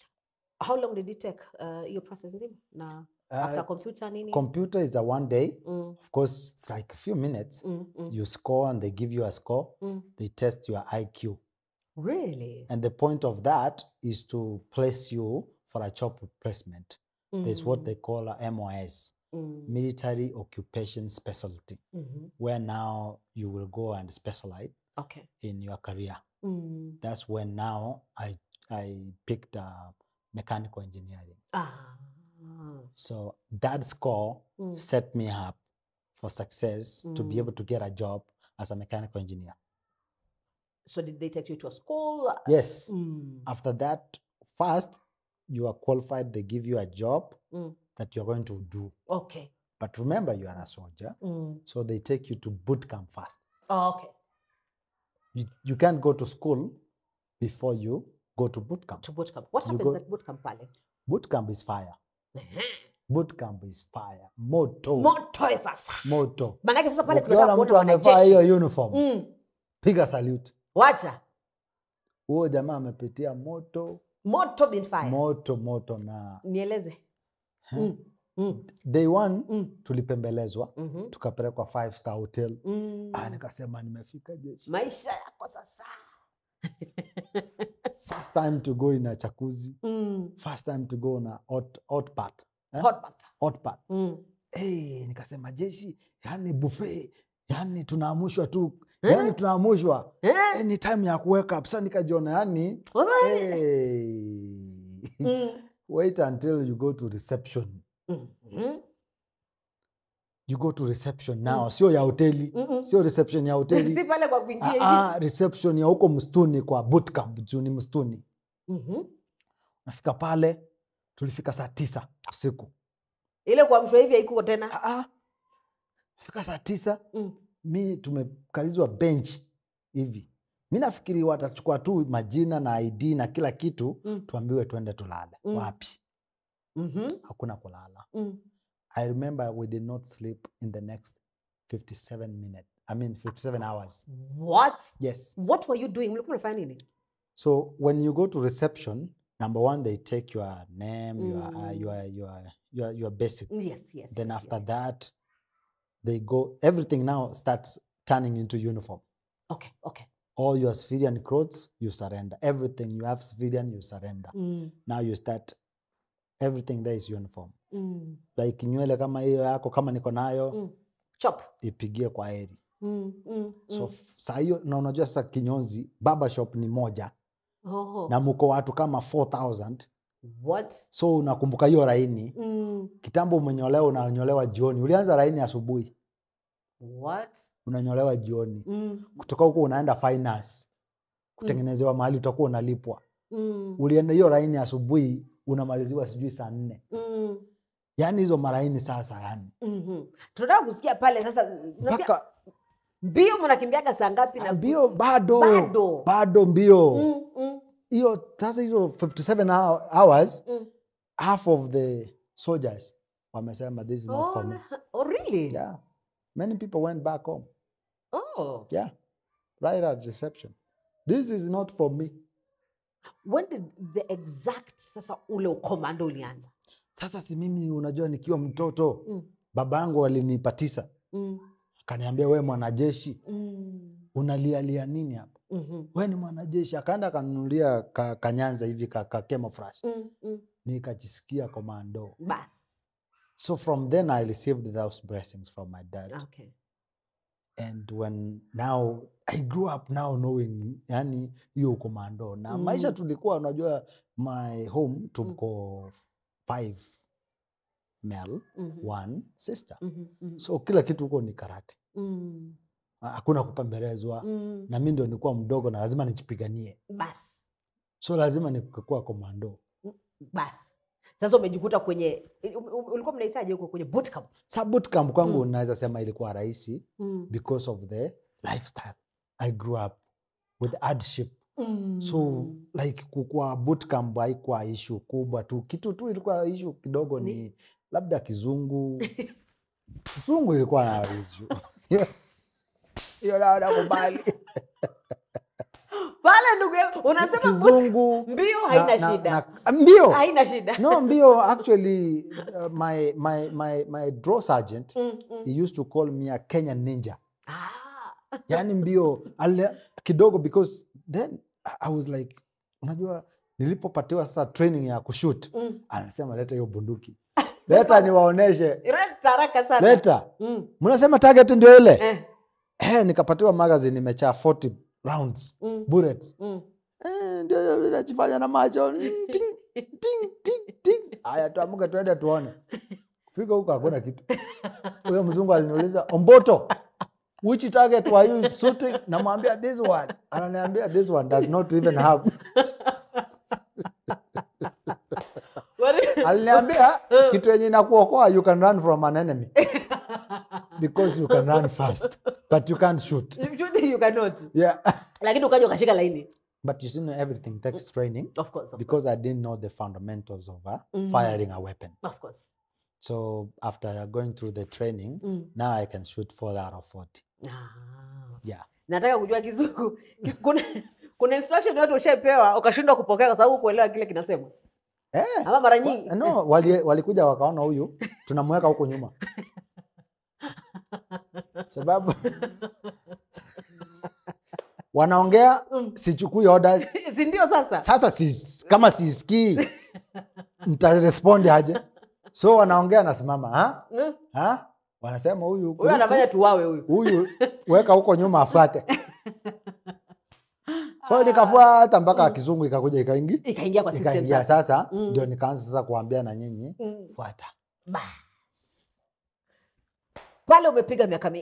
How long did it take your process? After computer nini? Computer is a one day. Of course, it's like a few minutes. You score and they give you a score. They test your IQ. Really? And the point of that is to place you for a job placement. There's what they call a MOS, Military Occupation Specialty, where now you will go and specialize in your career. That's when now I picked mechanical engineering. So that score set me up for success to be able to get a job as a mechanical engineer. So did they take you to a school? Yes. After that, first you are qualified, they give you a job that you're going to do. Okay. But remember, you are a soldier, so they take you to boot camp first. Oh, okay. You can't go to school before you go to boot camp. To boot camp. What happens at boot camp, pale? Boot camp is fire. Boot camp is fire. Moto. Moto sasa. Moto. Manake sasa pale tunataka mtu amevaa hiyo uniform. Piga salute. Wacha. Huyo jamaa amepitia moto. Moto bin fire. Moto na. Nieleze. Day one tulipembelezwa, tukapelekwa 5-star hotel. Nikasema nimefika jeshi. Maisha yako sasa. First time to go in a jacuzzi. First time to go na hot bath. Hot bath. Nikasema jeshi, yani buffet, yani tunaamushwa tu. Yani tunaamushwa. Any time ya kuweka up. Sasa nikajiona yani wait until you go to reception. You go to reception now. Sio ya hoteli. Sio reception ya hoteli. Si pale kwa kuingia hivi. Reception ya huko mstuni kwa bootcamp. Juni mstuni. Nafika pale. Tulifika saa 9 usiku. Ile kwa mshwa hivi haikuko tena. Fika saa 9. Mi tumekalizwa bench hivi. Mi nafikiri watachukua tu majina na ID na kila kitu. Tuambiwe tuende tulale. Wapi? Hakuna kulala. I remember we did not sleep in the next 57 hours. What? Yes. What were you doing? Mlikuwa mnafanya nini? So when you go to reception, number one, they take your name, your basic. Yes. Then after that, they go, everything now starts turning into uniform. Okay. All your civilian clothes, you surrender. Everything you have civilian, you surrender. Now you start, everything there is uniform. Like nywele kama hiyo yako, kama niko nayo, chop. Ipigie kwa heri. So saa hiyo, na unajua sasa Kinyozi, barber shop ni moja. Na mko watu kama 4,000. What? So unakumbuka hiyo laini. Kitambo umenyolewa, unanyolewa jioni. Ulianza laini asubuhi. What? Unanyolewa jioni. Kutoka huko unaenda finance. Kutengenezewa mahali utakuwa unalipwa. Ulienda hiyo laini asubuhi, unamaliziwa sijui saa 4. Yani hizo maraini sasa yani. Tunataka kusikia pale sasa. Mpaka mbio mnakimbiaga saa ngapi na mbio bado mbio. Hiyo sasa hizo 57 hours, half of the soldiers wamesema this is not for me. Oh really? Yeah. Many people went back home. Oh. Yeah. Right at reception. This is not for me. When did the exact sasa ule ukomando ulianza? Sasa si mimi unajua nikiwa mtoto, babangu alinipatisa. Akaniambia wewe mwanajeshi. Unalialia nini hapa? Wewe ni mwanajeshi. Akaenda akanunulia kanyanza hivi ka camouflage. Nikajisikia komando. Bas. So from then I received those blessings from my dad. Okay. And when now I grew up now knowing yani hiyo komando. Na maisha tulikuwa unajua my home tuko 5 male, 1 sister. So kila kitu huko ni karate. Hakuna kupembelezwa. Na mimi ndio nilikuwa mdogo na lazima nijipiganie. Bas. So lazima nikuwa komando. Bas. Sasa umejikuta kwenye, ulikuwa mnahitaji huko kwenye bootcamp? Sa bootcamp kwangu naweza sema ilikuwa rahisi because of the lifestyle. I grew up with hardship. So like kukua bootcamp haikuwa issue kubwa tu. Kitu tu ilikuwa issue kidogo ni labda kizungu. Kizungu ilikuwa na issue. Hiyo na kubali. Pale ndugu unasema kizungu mbio haina shida. Mbio haina shida. No, mbio actually my drill sergeant he used to call me a Kenyan ninja. Yani mbio kidogo because then I was like unajua nilipopatiwa sasa training ya kushoot anasema leta hiyo bunduki. Leta niwaoneshe. Leta haraka sana. Leta. Mnasema target ndio ile. Nikapatiwa magazine imejaa 40 rounds, bullets. Ndio ninajifanya na macho. Ting. Haya tuamuke tuende tuone. Fika huko hakuna kitu. Huyo mzungu aliniuliza, "Omboto, which target were you shooting?" Namwambia this one. Ananiambia this one does not even have. Aliniambia kitu yenye inakuokoa you can run from an enemy. Because you can run fast but you can't shoot. You cannot. Yeah. Lakini ukaja ukashika laini. But you see everything takes training. Of course. Because I didn't know the fundamentals of firing a weapon. Of course. So after going through the training, now I can shoot 4 out of 40. Yeah. Nataka kujua kizungu. Kuna instruction yote ushapewa ukashindwa kupokea kwa sababu kuelewa kile kinasema. Ama mara nyingi. No, walikuja wakaona huyu tunamweka huko nyuma. Sababu wanaongea sichukui orders. Si ndio sasa? Sasa kama sisikii nitarespond aje? So wanaongea nasimama, wanasema huyu anafanya tuwawe huyu. Huyu weka huko nyuma afuate. So nikafuata mpaka kizungu ikakuja ikaingia kwa system. Ikaingia sasa ndio nikaanza sasa kuambia na nyinyi fuata. Pale umepiga miaka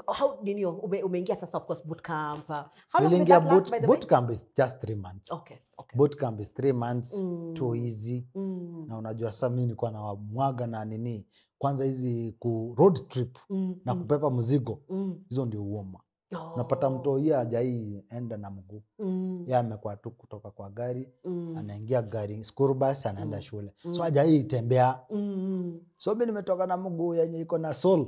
how did you umeingia sasa of course bootcamp. How long did that last by the way? Bootcamp is just 3 months. Okay. Bootcamp is 3 months, too easy. Na unajua sasa mimi nilikuwa na mwaga na nini. Kwanza hizi ku road trip na kupepa mzigo. Hizo ndio uoma. Napata mtu yeye hajai enda na mguu. Yeye amekuwa tu kutoka kwa gari, anaingia gari school bus anaenda shule. So hajai tembea. So mimi nimetoka na mguu yenye iko na soul.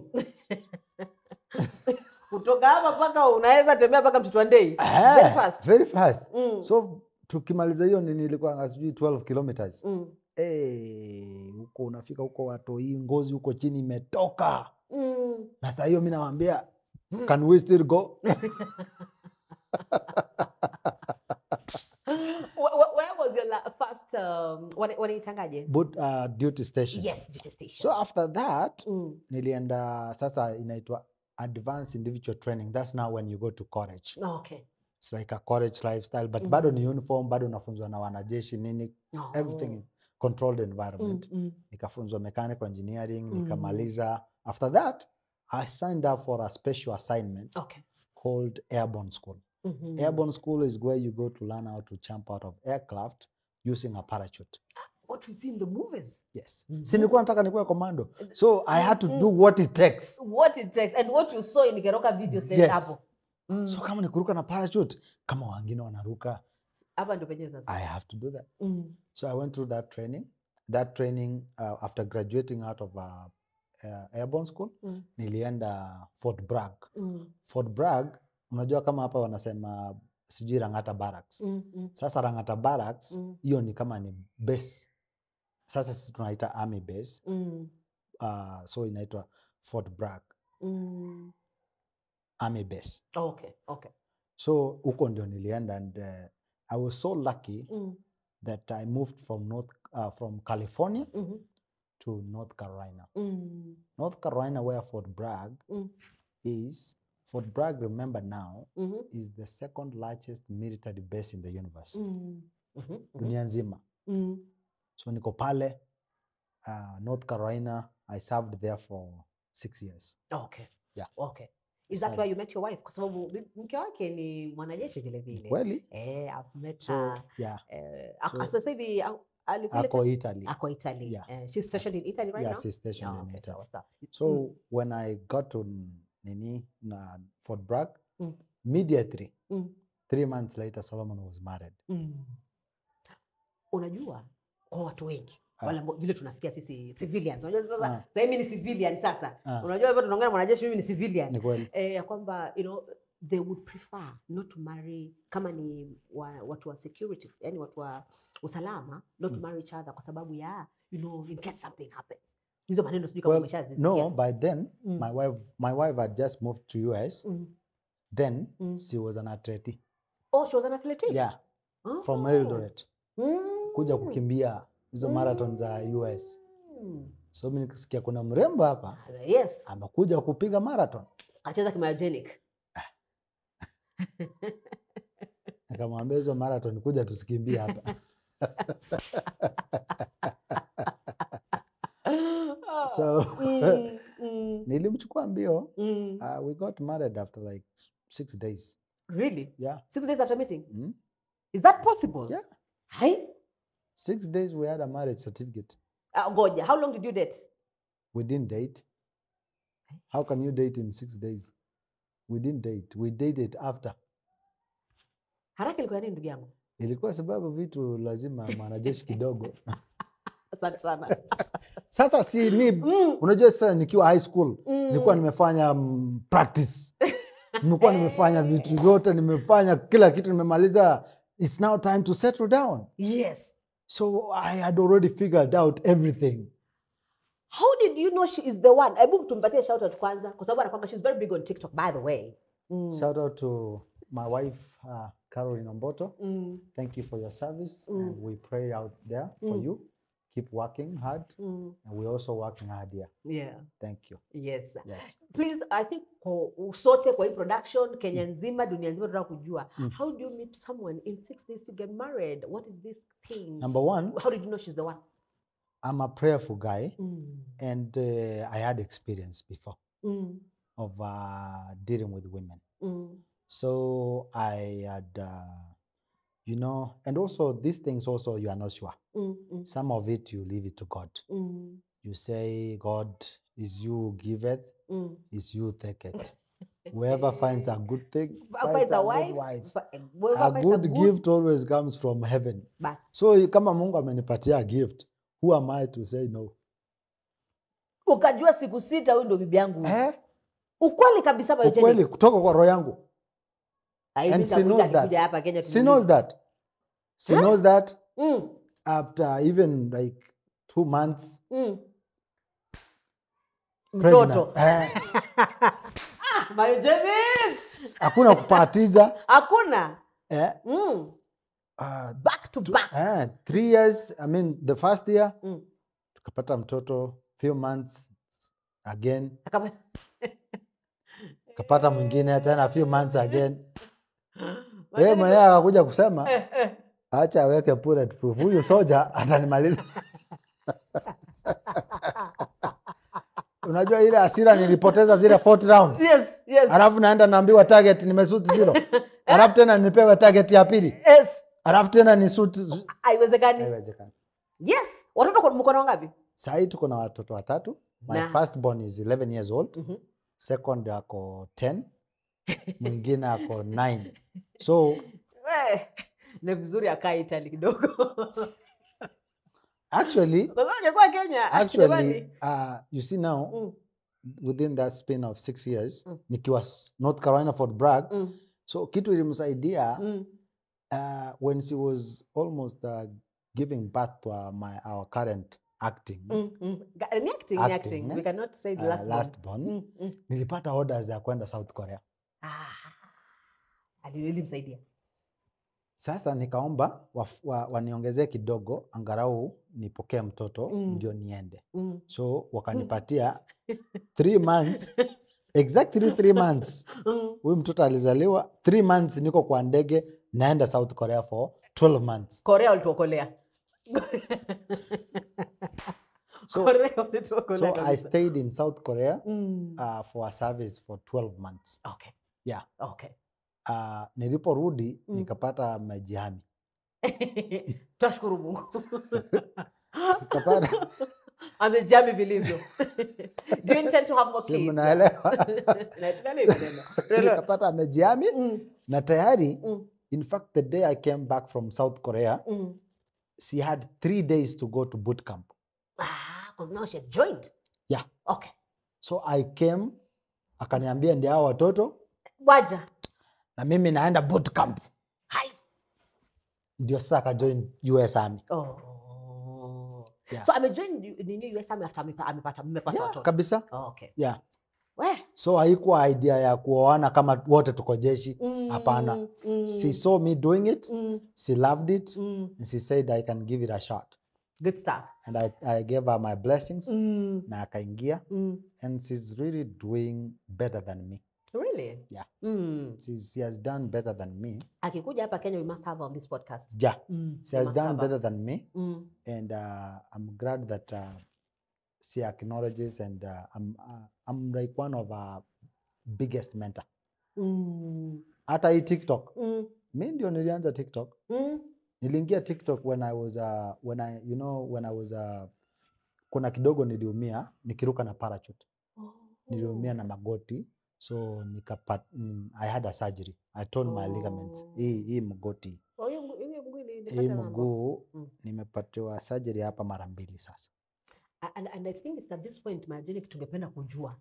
Kutoka hapa mpaka unaweza tembea mpaka Mtito wa Ndei. Very fast. Very fast. So tukimaliza hiyo nilikuwa sijui 12 kilometers. Huko unafika huko watu hii ngozi huko chini imetoka. Na sasa hiyo mimi nawaambia can we still go? Where was your first wanaitangaje? Duty station. Yes, duty station. So after that nilienda sasa inaitwa advanced individual training. That's now when you go to college. Okay. It's like a college lifestyle, but bado ni uniform, bado nafunzwa na wanajeshi nini, everything is controlled environment. Nikafunzwa mechanical engineering, nikamaliza. After that, I signed up for a special assignment called Airborne School. Airborne School is where you go to learn how to jump out of aircraft using a parachute. What we see in the movies. Yes. Si nilikuwa nataka nikuwe commando. So I had to do what it takes. What it takes. And what you saw in Geroka videos. Yes. So kama nikuruka na parachute, kama wengine wanaruka, hapa ndio penye sasa. I have to do that. So I went through that training. That training, after graduating out of Airborne School, nilienda Fort Bragg. Fort Bragg, unajua kama hapa wanasema sijui Rangata Barracks. Sasa Rangata Barracks, hiyo ni kama ni base. Sasa sisi tunaita army base. So inaitwa Fort Bragg. Army base. Okay. So huko ndio nilienda, and I was so lucky that I moved from California to North Carolina. North Carolina, where Fort Bragg is. Fort Bragg, remember now, is the second largest military base in the universe. Dunia nzima. So niko pale, North Carolina. I served there for 6 years. Okay. Yeah. Okay. Is that where you met your wife? Kwa sababu mke wake ni mwanajeshi vile vile. Kweli? I've met her. Yeah. Sasa hivi Ako Italy. Ako Italy. Yeah. She's stationed in Italy right now? Yeah, she's stationed in Italy. So when I got to Fort Bragg, immediately, 3 months later, Solomon was married. Unajua, kwa watu wengi, wala vile tunasikia sisi civilians. Unajua sasa, mimi ni civilian sasa. Unajua hapa tunaongea na mwanajeshi, mimi ni civilian. Ya kwamba, they would prefer not to marry kama ni watu wa security, yani watu wa usalama, not to marry each other kwa sababu ya, in case something happens. Hizo maneno sijui kama umeshazisikia. No, by then my wife had just moved to US. Then she was an athlete. Oh, she was an athlete? Yeah. From Eldoret. Kuja kukimbia hizo marathon za US. So mimi nikisikia kuna mrembo hapa. Yes. Amekuja kupiga marathon. Acheza kimyogenic. Nikamwambia hizo marathon kuja tusikimbie hapa. So nilimchukua mbio. We got married after like 6 days. Really? Yeah. 6 days after meeting? Is that possible? Yeah. Hi? 6 days we had a marriage certificate. Goja, how long did you date? We didn't date. How can you date in 6 days? We didn't date. We dated after. Haraka ilikuwa nini ndugu yangu? Ilikuwa sababu vitu lazima mwanajeshi kidogo. Asante sana. Sasa si mimi, unajua sasa nikiwa high school, nilikuwa nimefanya practice. Nilikuwa nimefanya vitu vyote, nimefanya kila kitu, nimemaliza. It's now time to settle down. Yes. So I had already figured out everything. How did you know she is the one? Hebu tumpatie shout out kwanza kwa sababu anakuwa she's very big on TikTok by the way. Shout out to my wife Caroline Omboto. Thank you for your service and we pray out there for you. Keep working hard and we're also working hard here. Yeah. Thank you. Yes. Yes. Please, I think sote kwa hii production Kenya nzima, dunia nzima tunataka kujua how do you meet someone in 6 days to get married? What is this thing? Number one, how did you know she's the one? I'm a prayerful guy and I had experience before of dealing with women. So I had and also these things also you are not sure. Some of it you leave it to God. You say, God, is you give it, is you take it. Whoever finds a good thing, finds a good wife. A good gift always comes from heaven. So kama Mungu amenipatia gift, who am I to say no? Ukajua siku 6 huyu ndo bibi yangu. Ukweli kabisa biogenic. Ukweli kutoka kwa roho yangu. And she knows that. She knows that. She knows that after even like 2 months. Mtoto. Biogenic. Hakuna kupatiza. Hakuna. Back to back. 3 years, I mean the first year. Tukapata mtoto, few months again. Kapata mwingine tena few months again. Yeye mwenyewe akakuja kusema acha aweke bulletproof. Huyu soja atanimaliza. Unajua ile hasira nilipoteza zile 40 rounds. Yes. Alafu naenda naambiwa target nimeshoot 0. Alafu tena nipewe target ya pili. Yes. Alafu tena ni shoot. Haiwezekani. Yes. Watoto mko na ngapi? Sasa tuko na watoto 3. My first born is 11 years old. Second ako 10. Mwingine ako 9. So ni vizuri akaa Italy kidogo. Actually, kwa Kenya. You see now, within that span of 6 years, nikiwa North Carolina Fort Bragg, so kitu ilimsaidia when she was almost giving birth to our current acting. Acting. We cannot say the last born. Nilipata orders ya kwenda South Korea. Alimsaidia. Sasa nikaomba waniongezee kidogo angalau nipokee mtoto ndio niende. So wakanipatia 3 months, exactly 3 months. Huyu mtoto alizaliwa 3 months niko kwa ndege naenda South Korea for 12 months. Korea ulituokolea. So I stayed in South Korea for a service for 12 months. Okay. Yeah. Okay. Niliporudi nikapata majihami. Tunashukuru Mungu. Nikapata amejihami vilivyo. Do you intend to have more kids? Simunaelewa. Nikapata amejihami na tayari in fact the day I came back from South Korea she had 3 days to go to boot camp. Because now she had joined. Yeah. Okay. So I came akaniambia ndio hao watoto waja na mimi naenda boot camp. Hai. Ndio sasa ka join US Army. Yeah. So amejoin nini US Army after amepata watoto. Kabisa. Okay. Yeah. So haikuwa idea ya kuoana kama wote tuko jeshi. Hapana. She saw me doing it. She loved it. And she said I can give it a shot. Good stuff. And I gave her my blessings. Na akaingia. And she's really doing better than me. Really? Yeah. She has done better than me. Akikuja hapa Kenya, we must have her on this podcast. Yeah. She has done better than me. And I'm glad that she acknowledges and I'm like one of her biggest mentor. Hata hii TikTok. Mimi ndio nilianza TikTok. Niliingia TikTok when I was kuna kidogo niliumia nikiruka na parachute. Niliumia na magoti. So I had a surgery. I torn my ligaments. Hii mgoti. Hii mguu nimepatiwa surgery hapa mara 2 sasa. And I think it's at this point Biogenic tungependa kujua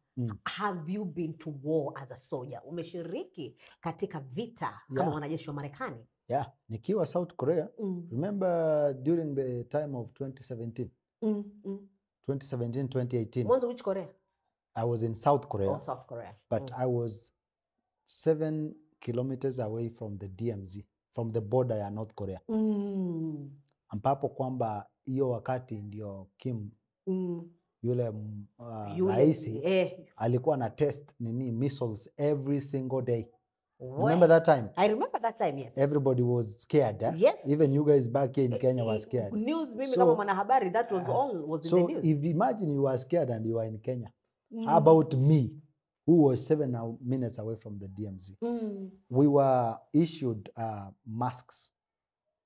have you been to war as a soldier? Umeshiriki katika vita kama mwanajeshi wa Marekani? Yeah, nikiwa South Korea. Remember during the time of 2017? 2018. Mwanzo which Korea? I was in South Korea. Oh, South Korea. But I was 7 kilometers away from the DMZ, from the border ya North Korea. Ambapo kwamba hiyo wakati ndio Kim yule raisi alikuwa na test missiles every single day. Remember that time? I remember that time, yes. Everybody was scared. Yes. Even you guys back here in Kenya were scared. News, mimi kama mwanahabari, that was all was in the news. So if imagine you were scared and you were in Kenya. How about me, who was 7 minutes away from the DMZ? We were issued masks,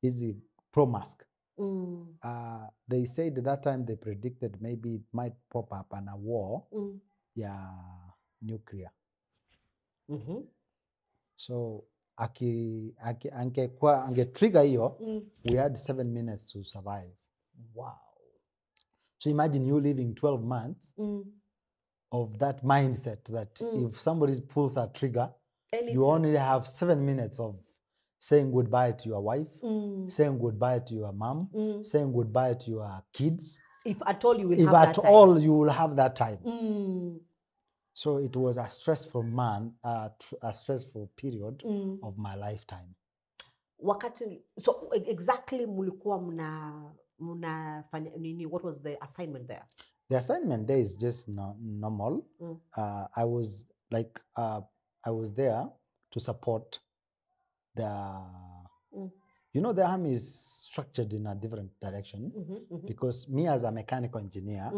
easy pro mask. They said at that time they predicted maybe it might pop up in a war, nuclear. So ange trigger hiyo, we had 7 minutes to survive. Wow. So imagine you living 12 months of that mindset that if somebody pulls a trigger, Anytime. you only have 7 minutes of saying goodbye to your wife, saying goodbye to your mom, saying goodbye to your kids. If at all you will If have that at time. all you will have that time. So it was a stressful a stressful period of my lifetime. Wakati, so exactly mulikuwa mnafanya nini? What was the assignment there? The assignment there is just normal. I was there to support the. You know, the army is structured in a different direction because me as a mechanical engineer,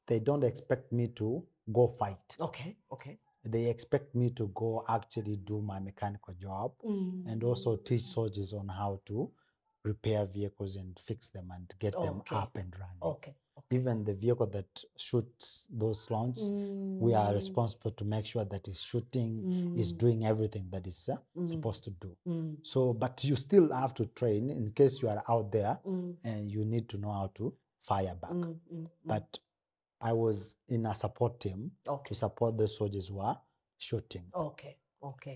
they don't expect me to go fight. Okay. They expect me to go actually do my mechanical job and also teach soldiers on how to repair vehicles and fix them and get them up and running. Okay. Even the vehicle that shoots those launches, we are responsible to make sure that it's shooting, is doing everything that is supposed to do. So, but you still have to train in case you are out there and you need to know how to fire back. But I was in a support team to support the soldiers who are shooting. Okay.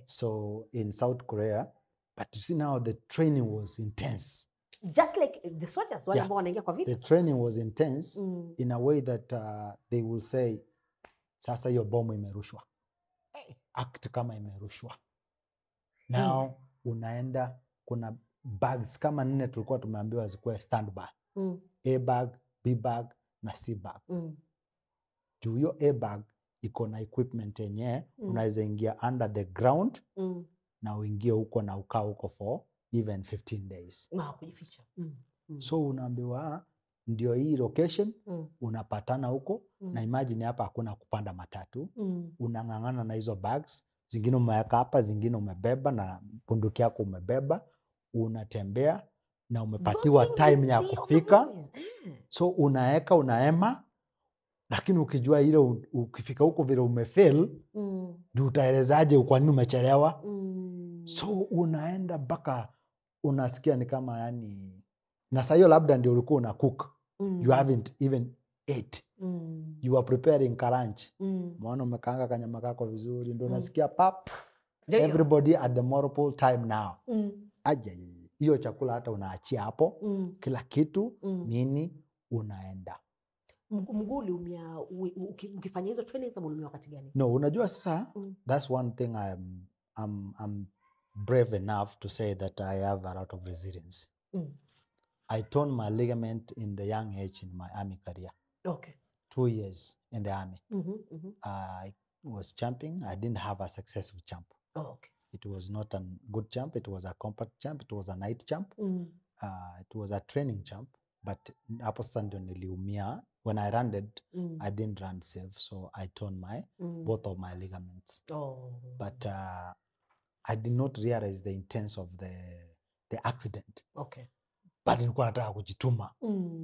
So in South Korea, but you see now the training was intense. Just like the soldiers, the training was intense in a way that they will say, sasa hiyo bomu imerushwa. Act kama imerushwa. Now unaenda, kuna bags kama 4 tulikuwa tumeambiwa zikuwe standby. A bag, B bag na C bag. Juu hiyo A bag iko na equipment yenye unaweza ingia under the ground na uingie huko na ukaa huko for even 15 days. Kujificha. So unaambiwa ndio hii location, unapatana huko na imagine hapa hakuna kupanda matatu. Unang'ang'ana na hizo bags, zingine umeweka hapa, zingine umebeba na bunduki yako umebeba, unatembea na umepatiwa time ya kufika. So unaema, lakini ukijua ile ukifika huko vile umefail, juu utaelezaje kwa nini umechelewa? So unaenda mpaka unasikia ni kama yani, na saa hiyo labda ndio ulikuwa una cook. You haven't even ate. You are preparing lunch. Mwana umekaanga kanyama kako vizuri, ndio unasikia pap. Everybody at the multiple time now. Aje, hiyo chakula hata unaachia hapo. Kila kitu, nini, unaenda. Mguli ukifanya hizo trainings umia wakati gani? No, unajua sasa, that's one thing I'm brave enough to say that I have a lot of resilience. I torn my ligament in the young age in my army career. Okay. 2 years in the army. I was jumping. I didn't have a successful jump. Okay. It was not a good jump. It was a compact jump. It was a night jump. It was a training jump. But hapo sasa ndio niliumia. When I landed, I didn't run safe. So I torn both of my ligaments. But I did not realize the intense of the accident. Okay. But nilikuwa nataka kujituma.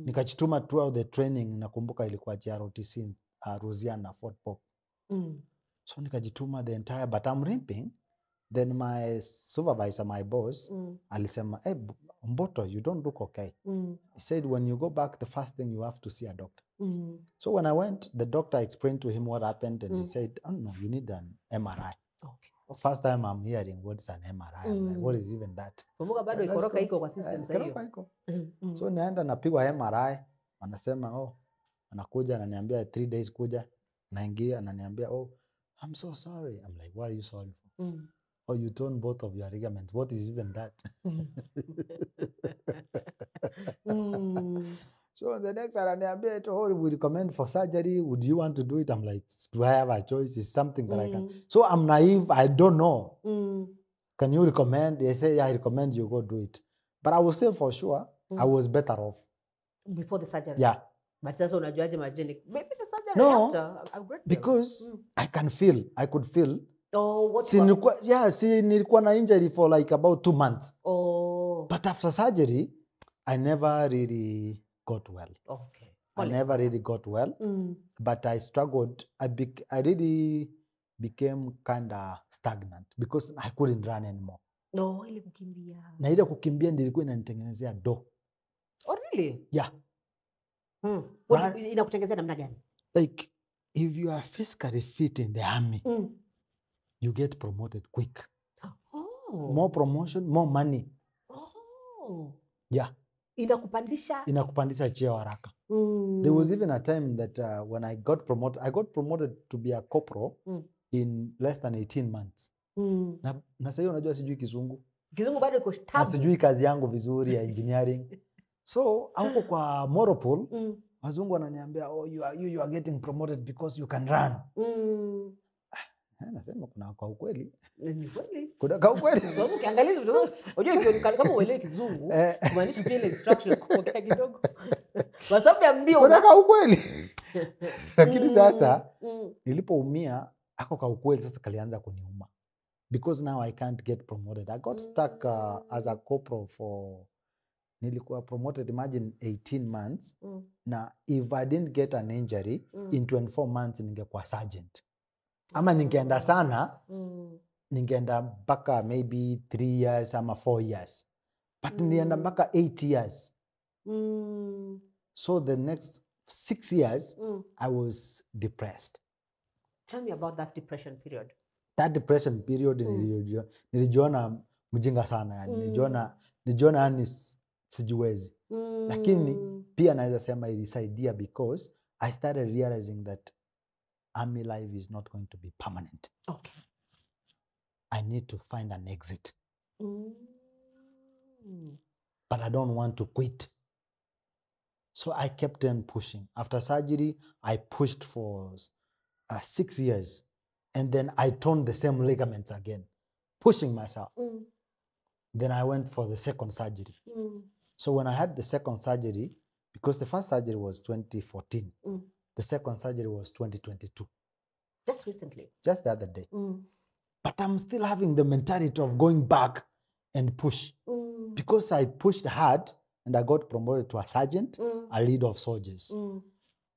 Nikajituma throughout the training. Nakumbuka ilikuwa JROTC, Rusia na Fort Pop. So nikajituma the entire, but I'm limping. Then my supervisor, my boss, alisema, hey, Mboto, you don't look okay. He said, when you go back, the first thing you have to see a doctor. So when I went, the doctor explained to him what happened, and he said, oh no, you need an MRI. Okay. First time I'm hearing what's an MRI. I'm like, what is even that? Bado ikoroka iko kwa system sasa hiyo. So naenda napigwa MRI, wanasema anakuja ananiambia 3 days kuja, naingia ananiambia I'm so sorry. I'm like, what are you sorry for? Oh, you torn both of your ligaments. What is even that? So the next ananiambia, we recommend for surgery. Would you want to do it? I'm like, do I have a choice? It's something that I can. So I'm naive. I don't know. Can you recommend? They say, yeah, I recommend you go do it. But I will say for sure, I was better off. Before the surgery? Yeah. But sasa unajuaje majeni? Maybe the surgery no, after. Because I could feel. What? Nilikuwa na injury for like about 2 months. But after surgery, I never really got well. Okay. I never really got well. But I struggled. I really became kind of stagnant because I couldn't run anymore. No, ile kukimbia. Na ile kukimbia ndilikuwa inanitengenezea do. Oh, really? Yeah. Inakutengenezea namna gani? Like if you are physically fit in the army, you get promoted quick. Oh. More promotion, more money. Oh. Yeah. Inakupandisha cheo haraka. There was even a time that when I got promoted to be a corporal in less than 18 months. Na sasa hiyo unajua sijui Kizungu. Kizungu bado iko tabu. Na sijui kazi yangu vizuri ya engineering. So, huko kwa Moropol, wazungu wananiambia, oh, you are getting promoted because you can run. Nasema kuna kwa ukweli. Ni kweli. Kuna kwa ukweli. Sababu ukiangalia vitu, unajua hivyo kama uelewe Kizungu, kumaanisha pia ile instructions kupokea kidogo. Kwa sababu ya mbio. Kuna kwa ukweli. Lakini sasa nilipoumia, ako kwa ukweli sasa kalianza kuniuma. Because now I can't get promoted. I got stuck as a corporal for nilikuwa promoted, imagine 18 months. Na if I didn't get an injury, in 24 months ningekuwa sergeant. Ama ningeenda sana, ningeenda mpaka maybe 3 years ama 4 years. But nilienda mpaka 8 years. So the next 6 years, I was depressed. Tell me about that depression period. That depression period, nilijiona mjinga sana. Yani. Nilijiona yani sijiwezi. Lakini pia naweza sema ilisaidia because I started realizing that army life is not going to be permanent. Okay. I need to find an exit. But I don't want to quit. So I kept on pushing. After surgery, I pushed for 6 years. And then I torn the same ligaments again, pushing myself. Then I went for the second surgery. So when I had the second surgery, because the first surgery was 2014, the second surgery was 2022. Just recently? Just the other day. But I'm still having the mentality of going back and push. Because I pushed hard and I got promoted to a sergeant, a leader of soldiers.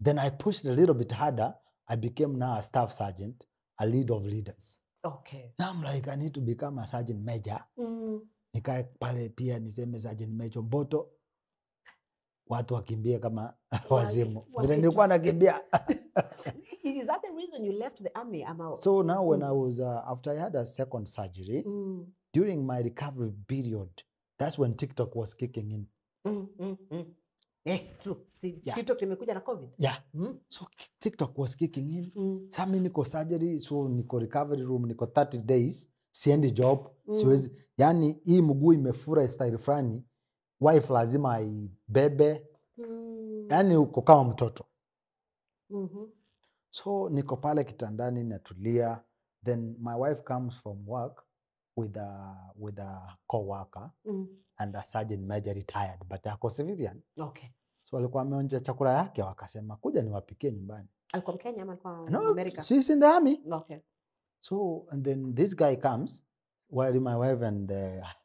Then I pushed a little bit harder. I became now a staff sergeant, a leader of leaders. Okay. Now I'm like, I need to become a sergeant major. Nikae pale pia niseme sergeant major Mboto. Watu wakimbie kama wazimu. Vile nilikuwa nakimbia. Is that the reason you left the army? So now when I was, after I had a second surgery, during my recovery period, that's when TikTok was kicking in. True. See, yeah. TikTok imekuja na COVID. Yeah. So TikTok was kicking in. Sasa mimi niko surgery, so niko recovery room, niko 30 days, siendi job, siwezi. Yani hii mguu imefura style fulani, wife lazima aibebe. Yani uko kama mtoto. So niko pale kitandani natulia. Then my wife comes from work with a co-worker and a sergeant major retired, but ako civilian. Okay. So alikuwa ameonja chakula yake, wakasema kuja niwapikie nyumbani. Alikuwa Mkenya ama alikuwa America? No, she's in the army. Okay. So and then this guy comes while my wife and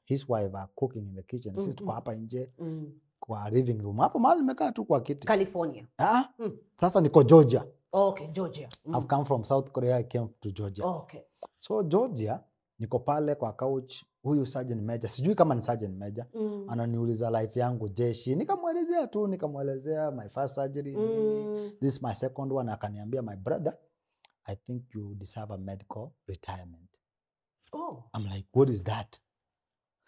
his wife are cooking in the kitchen. Sisi tuko hapa nje kwa living room. Hapo mahali nimekaa tu kwa kiti. California. Sasa niko Georgia. Okay, Georgia. I've come from South Korea, I came to Georgia. Okay. So Georgia, niko pale kwa couch, huyu sergeant major, sijui kama ni sergeant major, ananiuliza life yangu jeshi. Nikamwelezea my first surgery, this is my second one. Akaniambia, my brother, I think you deserve a medical retirement. Oh. I'm like, what is that?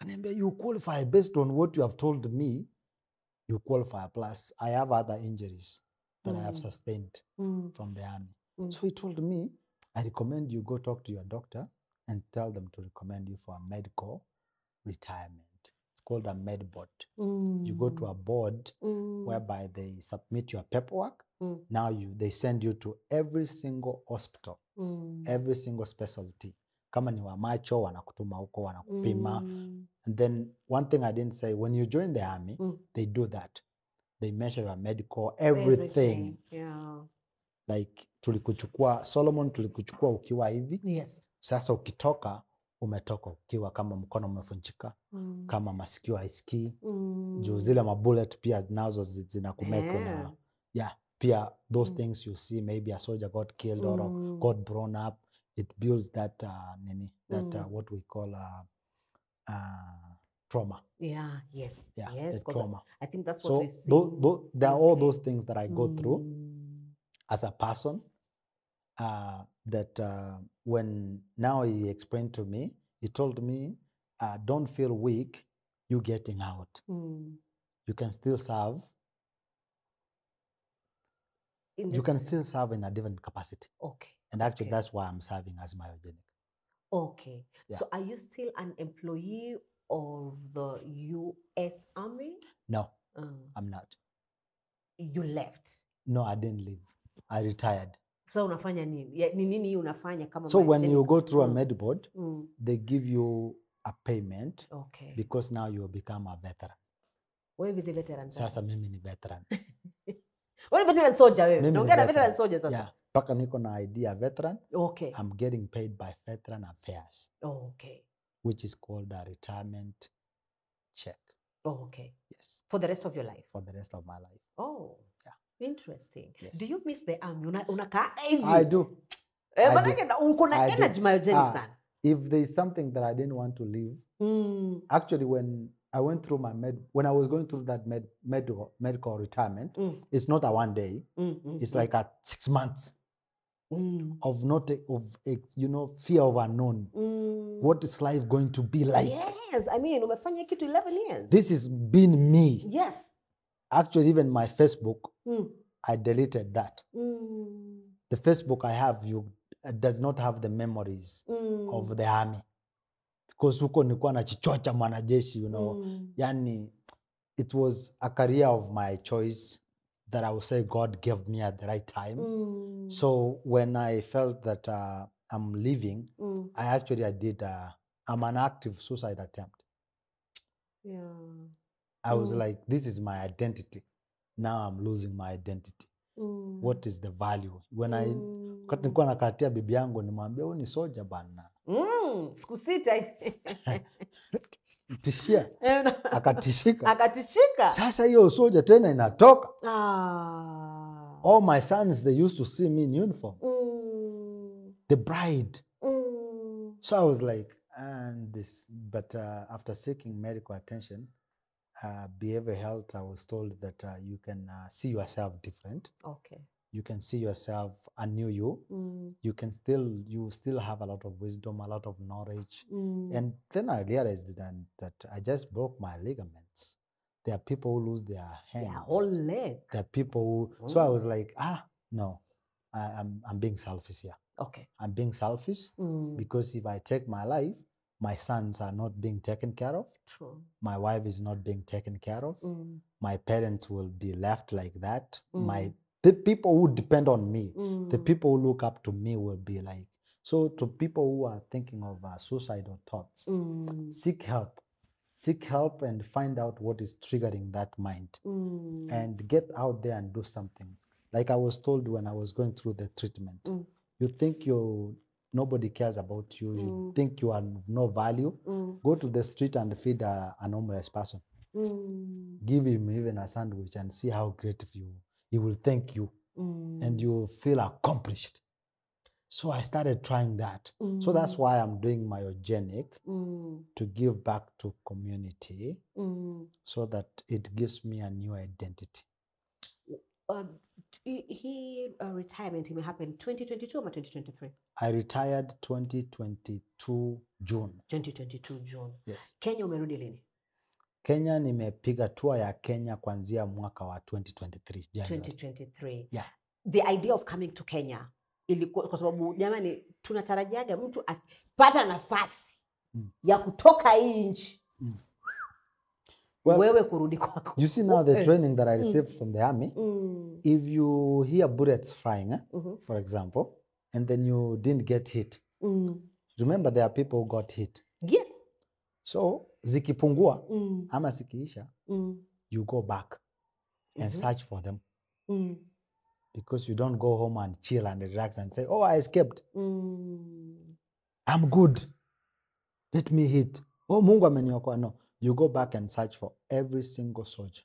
Akaniambia, you qualify based on what you have told me, you qualify. Plus, I have other injuries that I have sustained from the army. So he told me, I recommend you go talk to your doctor and tell them to recommend you for a medical retirement. It's called a med board. You go to a board whereby they submit your paperwork. Now they send you to every single hospital, every single specialty. Kama ni wa macho, wanakutuma huko, wanakupima. And then one thing I didn't say, when you join the army, they do that. They measure your medical, everything. Yeah. Like Solomon tulikuchukua ukiwa hivi. Yes. Sasa ukitoka, umetoka ukiwa kama mkono umefunjika, kama masikio haisikii. Juu zile mabullet pia nazo zinakumeka na pia those things you see, maybe a soldier got killed or got blown up, it builds that what we call trauma. Yeah, yes. Yeah, yes, the trauma. I think that's what so we've seen. there are all those things that I go through as a person, that when now he explained to me, he told me, don't feel weak, you getting out. You can still serve. You can still serve in a different capacity. Okay. And actually, that's why I'm serving as myogenic. Okay. Yeah. So are you still an employee of the U.S. Army? No, I'm not. You left? No, I didn't leave. I retired. So unafanya nini? Ni nini unafanya kama So when you myogenic? go through a med board, they give you a payment Okay. because now you become a veteran. Wewe ni veteran sasa. Sasa mimi ni veteran. Wewe ni veteran soldier wewe. Mimi ni Naongea na veteran soldier sasa. Yeah. Paka niko na idea veteran. Okay. I'm getting paid by Veteran Affairs. Okay. Which is called a retirement check. Oh, okay. Yes. For the rest of your life? For the rest of my life. Oh. Yeah. Interesting. Yes. Do you miss the army? Unakaa hivi? I do. Uko na energy myogenic sana. If there's something that I didn't want to leave, actually when I went through when I was going through that medical retirement, it's not a one day, it's like a 6 months of fear of unknown. What is life going to be like? Yes, I mean, umefanya kitu 11 years. This has been me. Yes. Actually, even my Facebook, I deleted that. The Facebook I have, does not have the memories of the army. Because huko nilikuwa nachichocha mwanajeshi, Yani, it was a career of my choice that I would say God gave me at the right time. So when I felt that I'm leaving, I did, I'm an active suicide attempt. Yeah. I was like, this is my identity. Now I'm losing my identity. What is the value? When wakati nilikuwa nakatia bibi yangu nimwambia huyu ni soja bana. Siku sita. Tishia. Akatishika. Akatishika. Sasa hiyo soja tena inatoka. All my sons, they used to see me in uniform. The bride. So I was like, but after seeking medical attention, behavioral health, I was told that you can see yourself different. Okay. You can see yourself a new you. You still have a lot of wisdom, a lot of knowledge. And then I realized that I just broke my ligaments. There are people who lose their hands. Yeah, whole leg. There are people who. So I was like, no, I'm being selfish here. Okay. I'm being selfish because if I take my life, my sons are not being taken care of. True. My wife is not being taken care of. My parents will be left like that. The people who depend on me, the people who look up to me will be like. So to people who are thinking of suicidal thoughts, seek help. Seek help and find out what is triggering that mind. And get out there and do something. Like I was told when I was going through the treatment. You think nobody cares about you. You think you are of no value. Go to the street and feed an homeless person. Give him even a sandwich and see how grateful he will thank you. And you feel accomplished. So I started trying that. So that's why I'm doing myogenic to give back to community so that it gives me a new identity. Retirement may happen 2022 or 2023? I retired 2022 June. 2022 June. Yes. Kenya umerudi lini? Kenya nimepiga tour ya Kenya kuanzia mwaka wa 2023 January. 2023. Yeah. The idea of coming to Kenya ilikuwa kwa sababu jamani tunatarajiaga mtu apata nafasi ya kutoka hii nchi. Wewe kurudi kwako. You see now the training that I received from the army. If you hear bullets flying, for example, and then you didn't get hit. Remember there are people who got hit. Yes. So zikipungua ama zikiisha, you go back and search for them. Because you don't go home and chill and relax and say, oh, I escaped. I'm good. Let me hit. Oh, Mungu ameniokoa. No. You go back and search for every single soldier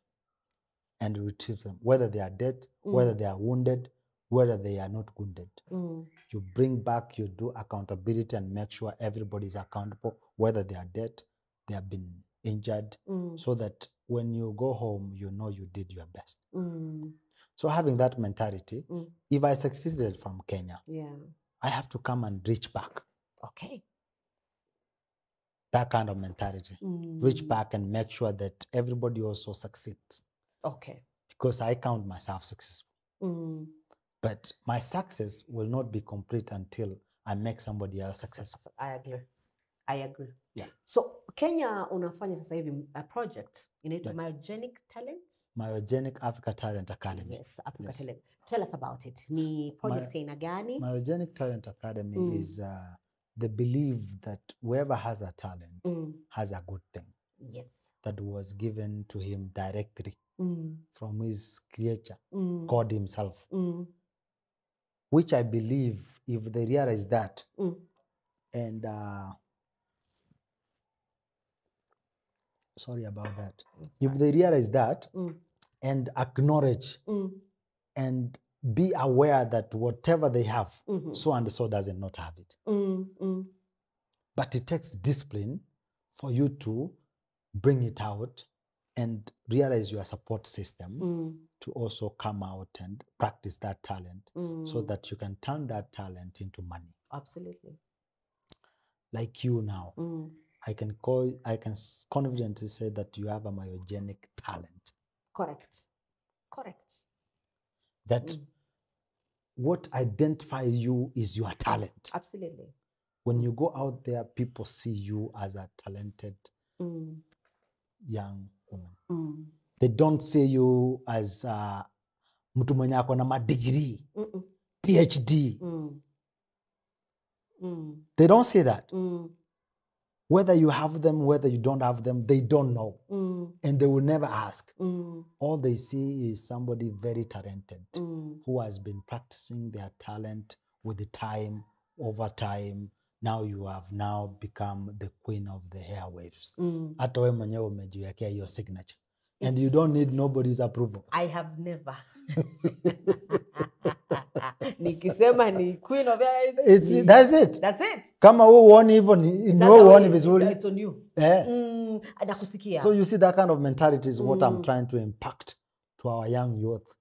and retrieve them, whether they are dead, whether they are wounded, whether they are not wounded. You bring back, you do accountability and make sure everybody is accountable, whether they are dead, they have been injured, so that when you go home, you know you did your best. So having that mentality, if I succeeded from Kenya, I have to come and reach back. Okay. That kind of mentality. Reach back and make sure that everybody also succeeds. Okay. Because I count myself successful. But my success will not be complete until I make somebody else successful. I agree. Yeah. So Kenya unafanya sasa hivi a project inaitwa Myogenic Talents? Myogenic Africa Talent Academy. Yes, Africa Talent. Tell us about it. Ni project aina gani? Myogenic Talent Academy is the belief that whoever has a talent has a good thing. Yes. That was given to him directly from his creator, God himself. Which I believe if they realize that and sorry about that. If they realize that and acknowledge and be aware that whatever they have, so and so does not have it. But it takes discipline for you to bring it out and realize your support system to also come out and practice that talent so that you can turn that talent into money. Absolutely. Like you now. I can confidently say that you have a myogenic talent. Correct. That what identifies you is your talent. Absolutely. When you go out there, people see you as a talented young woman. They don't see you as mtu mwenye ako na madegree, PhD. They don't say that. Whether you have them, whether you don't have them, they don't know. And they will never ask. All they see is somebody very talented who has been practicing their talent with the time, over time. Now you have now become the queen of the airwaves. Hata wewe mwenyewe umejiwekea hiyo signature. And you don't need nobody's approval. I have never. Nikisema ni queen of airwaves. That's it. That's it. Kama wewe uone hivyo ni wewe uone vizuri. It's on you. Nakusikia. So you see that kind of mentality is what I'm trying to impact to our young youth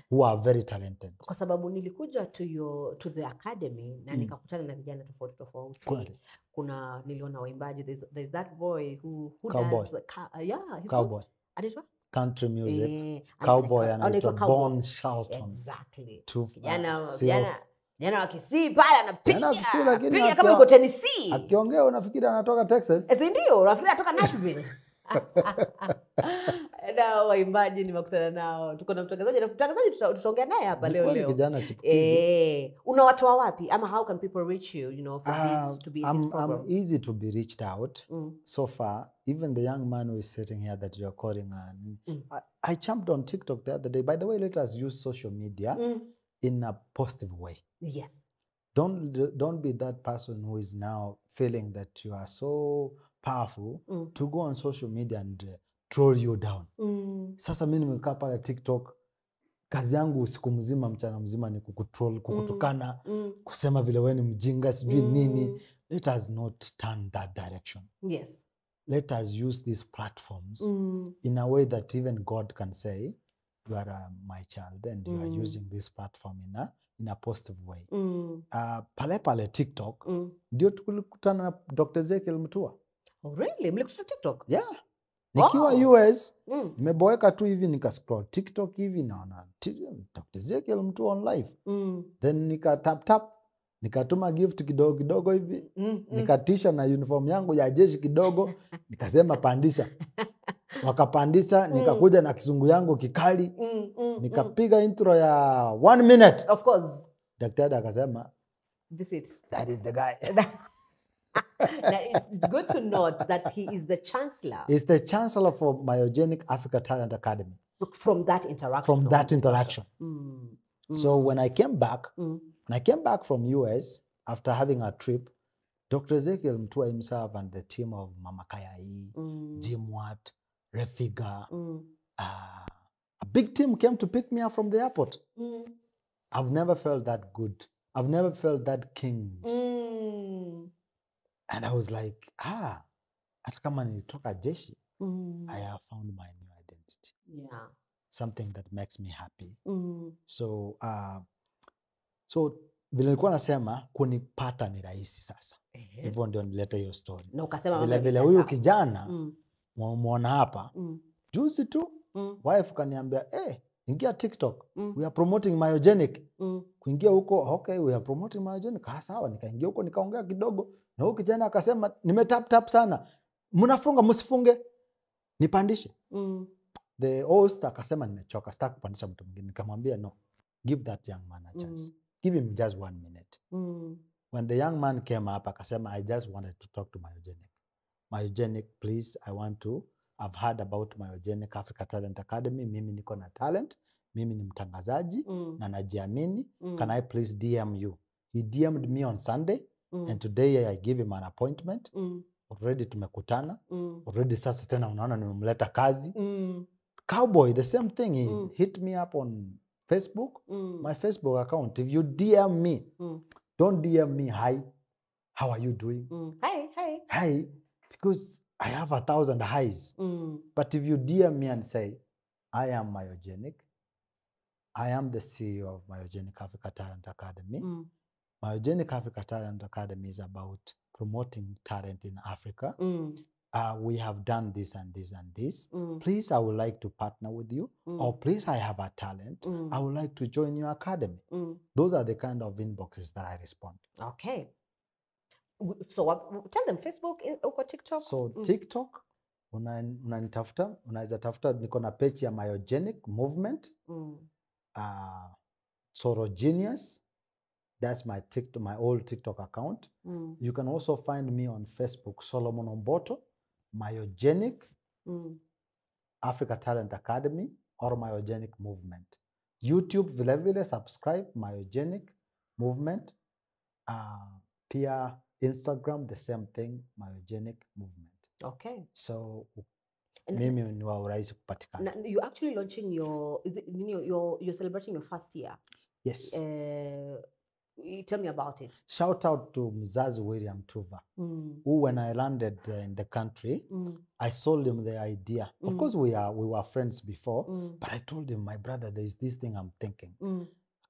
who are very talented. Kwa sababu nilikuja to the academy na nikakutana na vijana tofauti. Kuna niliona waimbaji, there's that boy who Cowboy. does he's Cowboy. Anaitwa Country music. Cowboy anaitwa Bon Shelton. Exactly. Jana wakisii pale anapiga kama yuko Tennessee. Akiongea unafikiri anatoka Texas. Ndio, unafikiri anatoka Nashville. Na waimbaji nimekutana nao. Tuko na mtangazaji tutaongea naye hapa leo. Kijana chipukizi. Unawatoa wapi ama how can people reach you, for this to be in this program? I'm easy to be reached out. So far, even the young man who is sitting here that you're calling I jumped on TikTok the other day. By the way, let us use social media in a positive way. Yes. Don't be that person who is now feeling that you are so powerful to go on social media and troll you down. Sasa mimi nimekaa pale TikTok, kazi yangu usiku mzima mchana mzima ni kukutroll, kukutukana, kusema vile wewe ni mjinga sijui nini. Let us not turn that direction. Yes. Let us use these platforms in a way that even God can say, you are my child and you are using this platform in a positive way. Pale TikTok, ndio tulikutana na Dr. Ezekiel Mutua. Oh really? Mlikutana TikTok? Yeah. Nikiwa US, nimeboeka tu hivi nikascroll TikTok hivi naona Dr. Ezekiel Mutua on live. Then nikatap nikatuma gift kidogo hivi, nikatisha na uniform yangu ya jeshi kidogo, nikasema pandisha. Wakapandisha, nikakuja na kizungu yangu kikali, nikapiga intro ya 1 minute. Of course. Daktari akasema, this it. That is the guy. Now, it's good to note that he is the chancellor. He's the chancellor for Myogenic Africa Talent Academy. From that interaction. So when I came back from US after having a trip, Dr. Ezekiel Mutua himself and the team of Mama Kayai, Jim Watt, Refiga, a big team came to pick me up from the airport. I've never felt that good. I've never felt that king. And I was like, hata kama nilitoka jeshi, I have found my new identity. Yeah. something that makes me happy. So vile nilikuwa nasema kunipata ni rahisi sasa. Hivyo ndio nileta hiyo story. Na ukasema vile huyu kijana muona hapa juzi tu wife kaniambia ingia TikTok, we are promoting Myogenic. Kuingia huko, okay, we are promoting Myogenic. Sawa, nikaingia huko nikaongea kidogo na huyu kijana akasema nimetap sana, mnafunga msifunge nipandishe. The host akasema nimechoka, sitaki kupandisha mtu mwingine. Nikamwambia no, give that young man a chance. Give him just 1 minute. When the young man came up akasema I just wanted to talk to Myogenic. Myogenic, please, I've heard about Myogenic Africa Talent Academy. Mimi niko na talent, mimi ni mtangazaji na najiamini. Can I please DM you? He DM'd me on Sunday and today I give him an appointment. Already tumekutana. Already sasa tena unaona nimemleta kazi. Cowboy, the same thing. He hit me up on Facebook, my Facebook account. If you DM me, don't DM me, hi, how are you doing? Hi, because I have 1,000 highs. But if you DM me and say, I am Myogenic, I am the CEO of Myogenic Africa Talent Academy. Myogenic Africa Talent Academy is about promoting talent in Africa. We have done this and this and this. Please, I would like to partner with you. Or please, I have a talent. I would like to join your academy. Those are the kind of inboxes that I respond. Okay. So tell them Facebook or TikTok. So TikTok, unanitafuta, unaweza tafuta, niko na page ya Myogenic Movement. Sorogenius. That's my old TikTok account. You can also find me on Facebook, Solomon Omboto, Myogenic Africa Talent Academy, or Myogenic Movement. YouTube, vile subscribe, Myogenic Movement. Pia Instagram, the same thing, Myogenic Movement. Okay. So, mimi ni wa urahisi kupatikana. You're actually launching you're celebrating your first year. Yes. Tell me about it. Shout out to Mzazi William Tuva, who when I landed in the country, I sold him the idea. Of course, we were friends before, but I told him, my brother, there is this thing I'm thinking.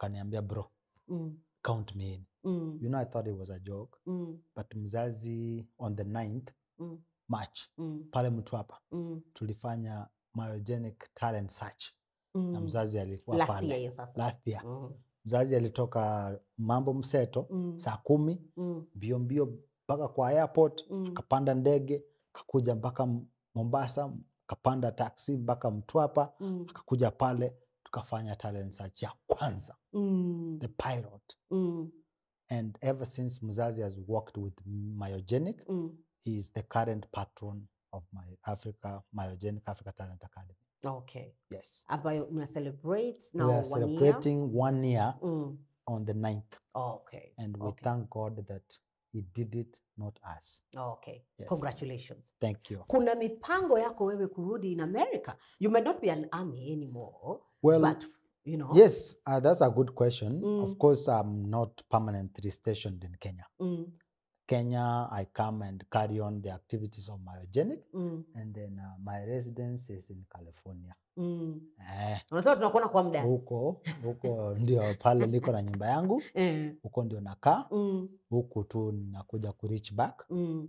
Akaniambia, bro, count me in. You know, I thought it was a joke, but Mzazi on the 9th March, pale Mtwapa, tulifanya Myogenic Talent Search. Na Mzazi alikuwa pale. Last year. Mzazi alitoka Mambo Mseto saa 10 mbio mpaka kwa airport, akapanda ndege, akakuja mpaka Mombasa, akapanda taxi mpaka Mtwapa, akakuja pale tukafanya talent search ya kwanza. The pilot. And ever since Mzazi has worked with Myogenic, he is the current patron of Myogenic Africa Talent Academy. Okay. Yes. About we celebrate now. We are celebrating 1 year on the 9th. Oh, okay. And we thank God that he did it, not us. Okay. Yes. Congratulations. Thank you. Kuna mipango yako wewe kurudi in America? You may not be an army anymore. Well, but you know. Yes, that's a good question. Of course, I'm not permanently stationed in Kenya. Kenya, I come and carry on the activities of Myogenic, and then my residence is in California. Unasema tunakuona kwa muda. Huko ndio pale niko na nyumba yangu. Huko ndio nakaa. Huko tu nakuja ku reach back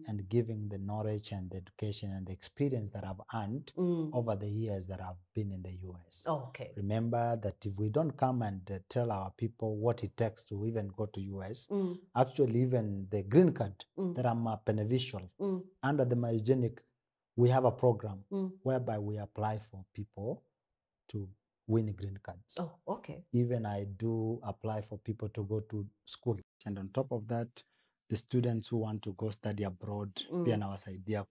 and giving the knowledge and the education and the experience that I've earned over the years that I've been in the US. Okay. Remember that if we don't come and tell our people what it takes to even go to US, actually even the green card that I'm beneficial under the Myogenic, we have a program whereby we apply for people to win green cards. Oh, okay. Even I do apply for people to go to school. And on top of that, the students who want to go study abroad, pia nawasaidia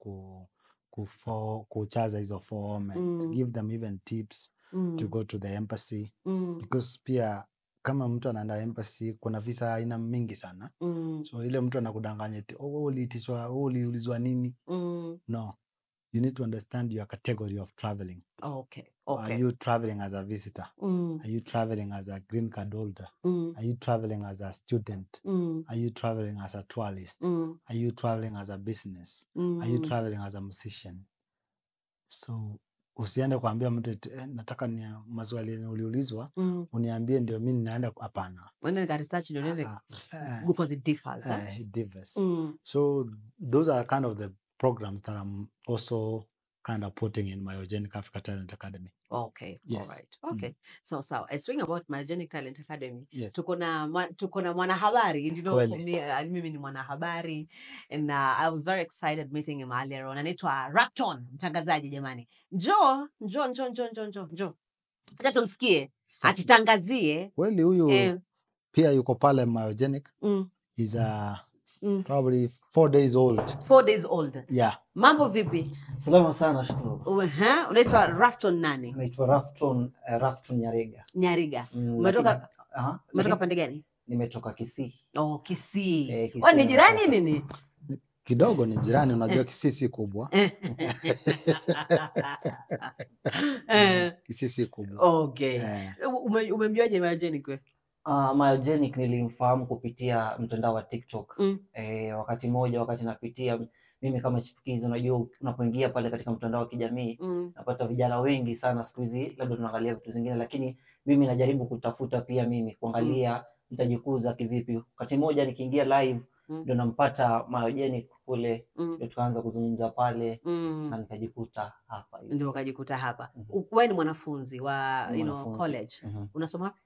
kuchaza hizo form and give them even tips to go to the embassy. Because pia kama mtu anaenda embassy, kuna visa aina mingi sana. So ile mtu anakudanganya eti uliulizwa nini? No. You need to understand your category of traveling. Okay. Are you traveling as a visitor? Are you traveling as a green card holder? Are you traveling as a student? Are you traveling as a tourist? Are you traveling as a business? Are you traveling as a musician? So usiende kuambia mtu nataka ni maswali uliulizwa uniambie ndio mimi naenda. Hapana, when I research because it differs. It differs. So those are kind of the programs that I'm also kind of putting in Myogenic Africa Talent Academy. Okay. Yes. All right. Okay. So speaking about Myogenic Talent Academy, yes. tuko na mwanahabari, you know, for me, mimi ni mwanahabari, and I was very excited meeting him earlier on. Anaitwa Rafton, mtangazaji jamani. Njoo. Acha tumsikie atutangazie. Kweli huyu pia yuko pale Myogenic. He's probably 4 days old. 4 days old. Yeah. Mambo vipi? Salama sana, shukuru. Unaitwa Rafton nani? Naitwa Rafton Nyariga. Nyariga. Umetoka pande gani? Nimetoka Kisii. Oh, Kisii. Ni jirani nini? Kidogo ni jirani, unajua Kisii si kubwa. Kisii si kubwa. Okay. Umemjuaje Myogenic wewe? Myogenic nilimfahamu kupitia mtandao wa TikTok. Wakati napitia mimi kama chipukizi, unajua unapoingia pale katika mtandao wa kijamii napata vijana wengi sana siku hizi, labda tunaangalia vitu zingine, lakini mimi najaribu kutafuta pia mimi kuangalia nitajikuza kivipi. Wakati mmoja nikiingia live ndio nampata Myogenic kule, ndio tukaanza kuzungumza pale na nikajikuta hapa. Ndio ukajikuta hapa. Wewe ni mwanafunzi wa college. Unasoma wapi?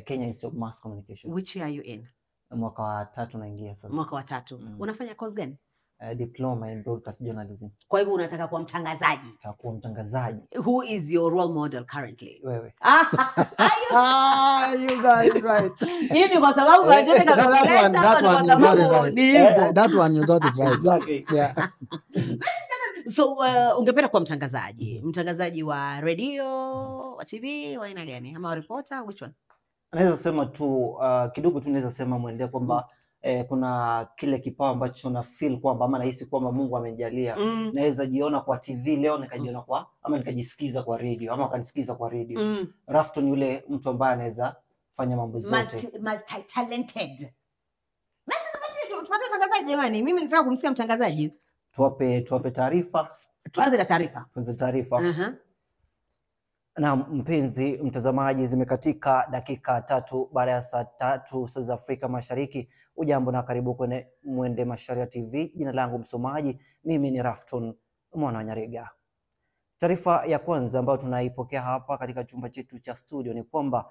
Kenya Institute of Mass Communication. Which year are you in? Mwaka wa 3 naingia sasa. Mwaka wa 3. Unafanya course gani? Diploma in broadcast journalism. Kwa hivyo unataka kuwa mtangazaji? Nataka kuwa mtangazaji. Who is your role model currently? Wewe. You got it right. Hii ni kwa sababu Myogenic that one you got it right. Exactly. Yeah. So ungependa kuwa mtangazaji wa radio, wa TV, wa aina gani? Ama reporter, which one? Naweza sema tu kidogo tu naweza sema muendelee kwamba kuna kile kipawa ambacho na feel kwamba ama nahisi kwamba Mungu amenijalia. Naweza jiona kwa TV leo, nikajiona ama nikajisikiza kwa radio, ama kanisikiza kwa radio. Rafton yule mtu ambaye anaweza fanya mambo zote. Multi talented. Basi tupate mtangazaji jamani. Mimi nataka kumsikia mtangazaji. Tuwape taarifa. Tuanze na taarifa. Na mpenzi mtazamaji, zimekatika dakika 3 baada ya saa 3 saa za Afrika Mashariki. Ujambo na karibu kwenye Mwende Masharia TV. Jina langu msomaji mimi ni Rafton mwana wa Nyariga. Taarifa ya kwanza ambayo tunaipokea hapa katika chumba chetu cha studio ni kwamba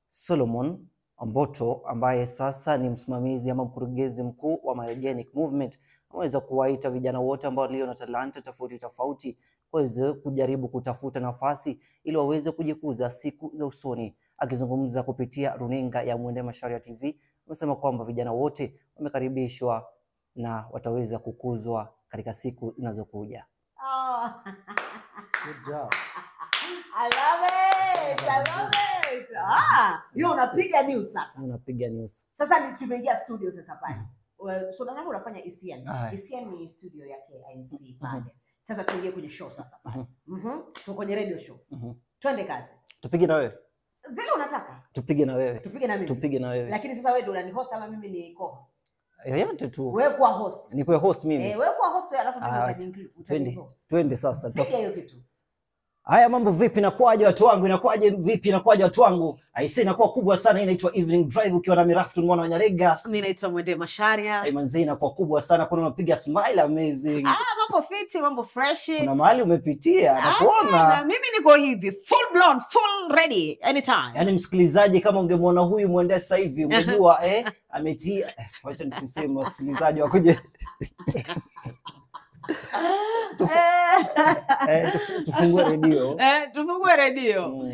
Solomon Amboto ambaye sasa ni msimamizi ama mkurugenzi mkuu wa Myogenic Movement ameweza kuwaita vijana wote ambao walio na talanta tofauti waweze kujaribu kutafuta nafasi ili waweze kujikuza siku za usoni. Akizungumza kupitia runinga ya Mwende Masharia TV, amesema kwamba vijana wote wamekaribishwa na wataweza kukuzwa katika siku zinazokuja. Good job. I love it. Hiyo unapiga news sasa. Unapiga news. Sasa tumeingia studio sasa pale. So nani unafanya ECN? ECN ni studio yake IMC pale. Sasa tuingie kwenye show sasa pale. Tuko kwenye radio show. Twende kazi. Tupige na wewe. Vile unataka? Tupige na wewe. Tupige na mimi. Tupige na wewe. Lakini sasa wewe ndio unani host ama mimi ni co-host? Yoyote tu. Wewe kwa host. Ni kwa host mimi. Wewe kwa host alafu mimi twende sasa. Piga hiyo kitu. Haya, mambo vipi na kwaje watu wangu? Inakuaje vipi na kwaje watu wangu? Aisee, inakuwa kubwa sana. Hii inaitwa Evening Drive ukiwa na Rafton mwana wa Nyariga. Mimi naitwa Mwende Masharia. Manzi, inakuwa kubwa sana. Kuna unapiga smile amazing. Mambo fiti, mambo fresh. Kuna mahali umepitia nakuona. Na mimi niko hivi full blown, full ready anytime. Yaani msikilizaji, kama ungemwona huyu Mwende sasa hivi ungejua ametia. Wacha nisiseme wasikilizaji wakuje. Tufungue radio. Tufungue radio.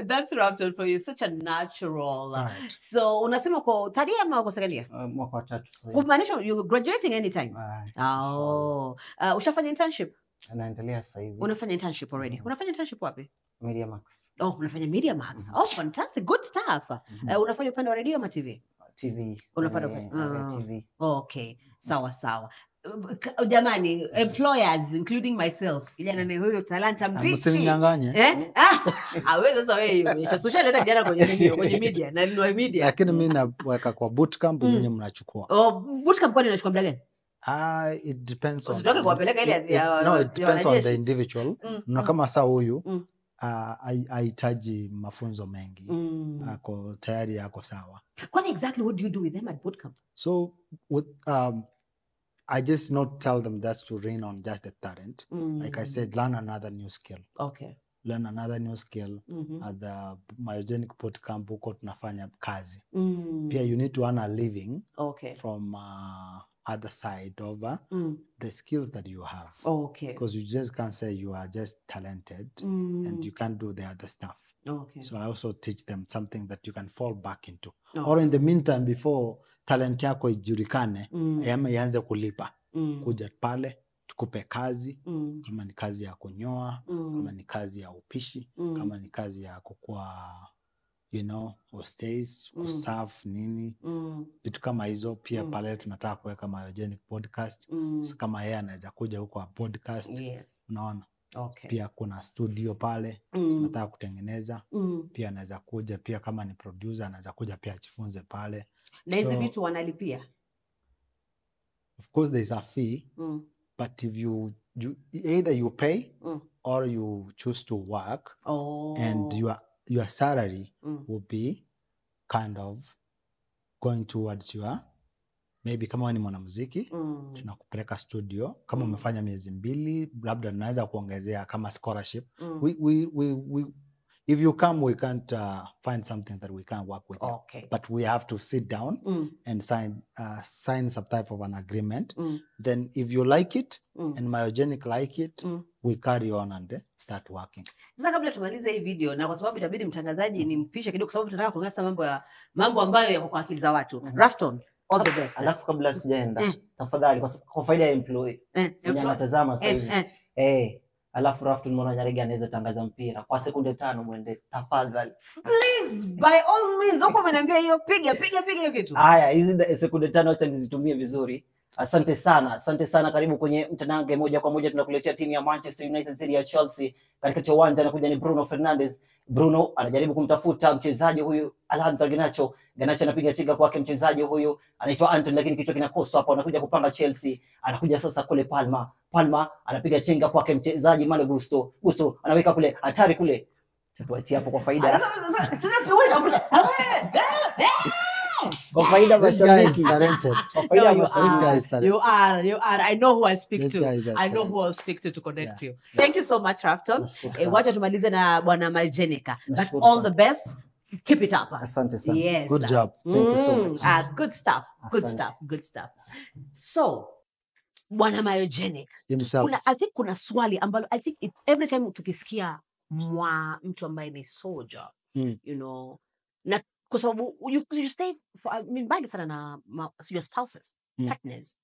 That's Rafton for you. Such a natural. Right. So unasema kwa third year ama kwa second year? Mwaka wa 3. Kumaanisha you graduating anytime? Ushafanya internship? Naendelea sasa hivi. Unafanya internship already? Unafanya internship wapi? Media Max. Unafanya Media Max. Fantastic. Good stuff. Unafanya upande wa radio ama TV? TV. Unapanda TV. Okay. Sawa. Jamani, employers including myself, kijana ni huyo talanta mbichi. Msininyanganye. Wewe sasa wewe social leta kijana kwenye media na ndio media. Lakini mimi naweka kwa bootcamp nyinyi mnachukua. Bootcamp kwani unachukua muda gani? It depends on Usitoke kuwapeleka ile ya no, it depends on the wanajeshi. individual. Na kama saa huyu hahitaji mafunzo mengi. Ako tayari yako sawa. What exactly what do you do with them at bootcamp? So with I just not tell them that's to lean on just the talent. Like I said, learn another new skill. Okay. Learn another new skill. At the Myogenic Bootcamp huko tunafanya kazi. Pia you need to earn a living from other side of the skills that you have. Okay. Because you just can't say you are just talented and you can't do the other stuff. Okay. So I also teach them something that you can fall back into. Or in the meantime, before talent yako ijulikane, ama ianze kulipa. Kuja pale, tukupe kazi, kama ni kazi ya kunyoa, kama ni kazi ya upishi, kama ni kazi ya kukua, you know, hostess, kuserve nini, vitu kama hizo. Pia pale tunataka kuweka Myogenic podcast. So kama yeye anaweza kuja huko wa podcast, unaona. Okay. Pia kuna studio pale tunataka kutengeneza. Pia anaweza kuja, pia kama ni producer anaweza kuja pia ajifunze pale. Na hizi vitu wanalipia? Of course there is a fee, but if you either you pay or you choose to work, and your salary will be kind of going towards your, maybe kama wewe ni mwanamuziki, tunakupeleka studio. Kama umefanya miezi 2, labda tunaweza kuongezea kama scholarship. If you come, we can't find something that we can't work with you. But we have to sit down and sign some type of an agreement. Then if you like it and Myogenic like it, we carry on and start working. Sasa kabla tumalize hii video, na kwa sababu itabidi mtangazaji nimpishe kidogo, kwa sababu tunataka kuongea mambo ambayo yako kwa akili za watu. Rafton, all the best. Alafu kabla sijaenda, tafadhali kwa faida ya employee anatazama sasa hivi. Alafu Rafton Mwana Nyarega anaweza tangaza mpira kwa sekunde 5, mwende tafadhali. Please, by all means, uko umeniambia hiyo, piga hiyo kitu. Haya, hizi sekunde 5 acha nizitumie vizuri. Asante sana. Karibu kwenye mtanange moja kwa moja. Tunakuletea timu ya Manchester United dhidi ya Chelsea. Katika uwanja anakuja ni Bruno Fernandes. Bruno anajaribu kumtafuta mchezaji huyu Alejandro Garnacho. Garnacho anapiga chenga kwake mchezaji huyu anaitwa Anton, lakini kichwa kinakosa hapo. Anakuja kupanga Chelsea. Anakuja sasa kule Palma anapiga chenga kwake mchezaji Malo Gusto. Anaweka kule hatari kule. Tuachie hapo kwa faida. Sasa si wewe kule. Kwa faida mashabiki. You are. I know who I speak to. I know who I'll speak to connect you. Thank you so much, Rafton. Wacha tumalize na bwana Myogenic. But all the best. Keep it up. Asante sana. Yes. Good job. Thank you so much. Good stuff. So, bwana Myogenic. I think kuna swali ambalo I think every time tukisikia mtu ambaye ni soldier, you know, na kwa sababu you stay for, mbali sana na your spouses, partners.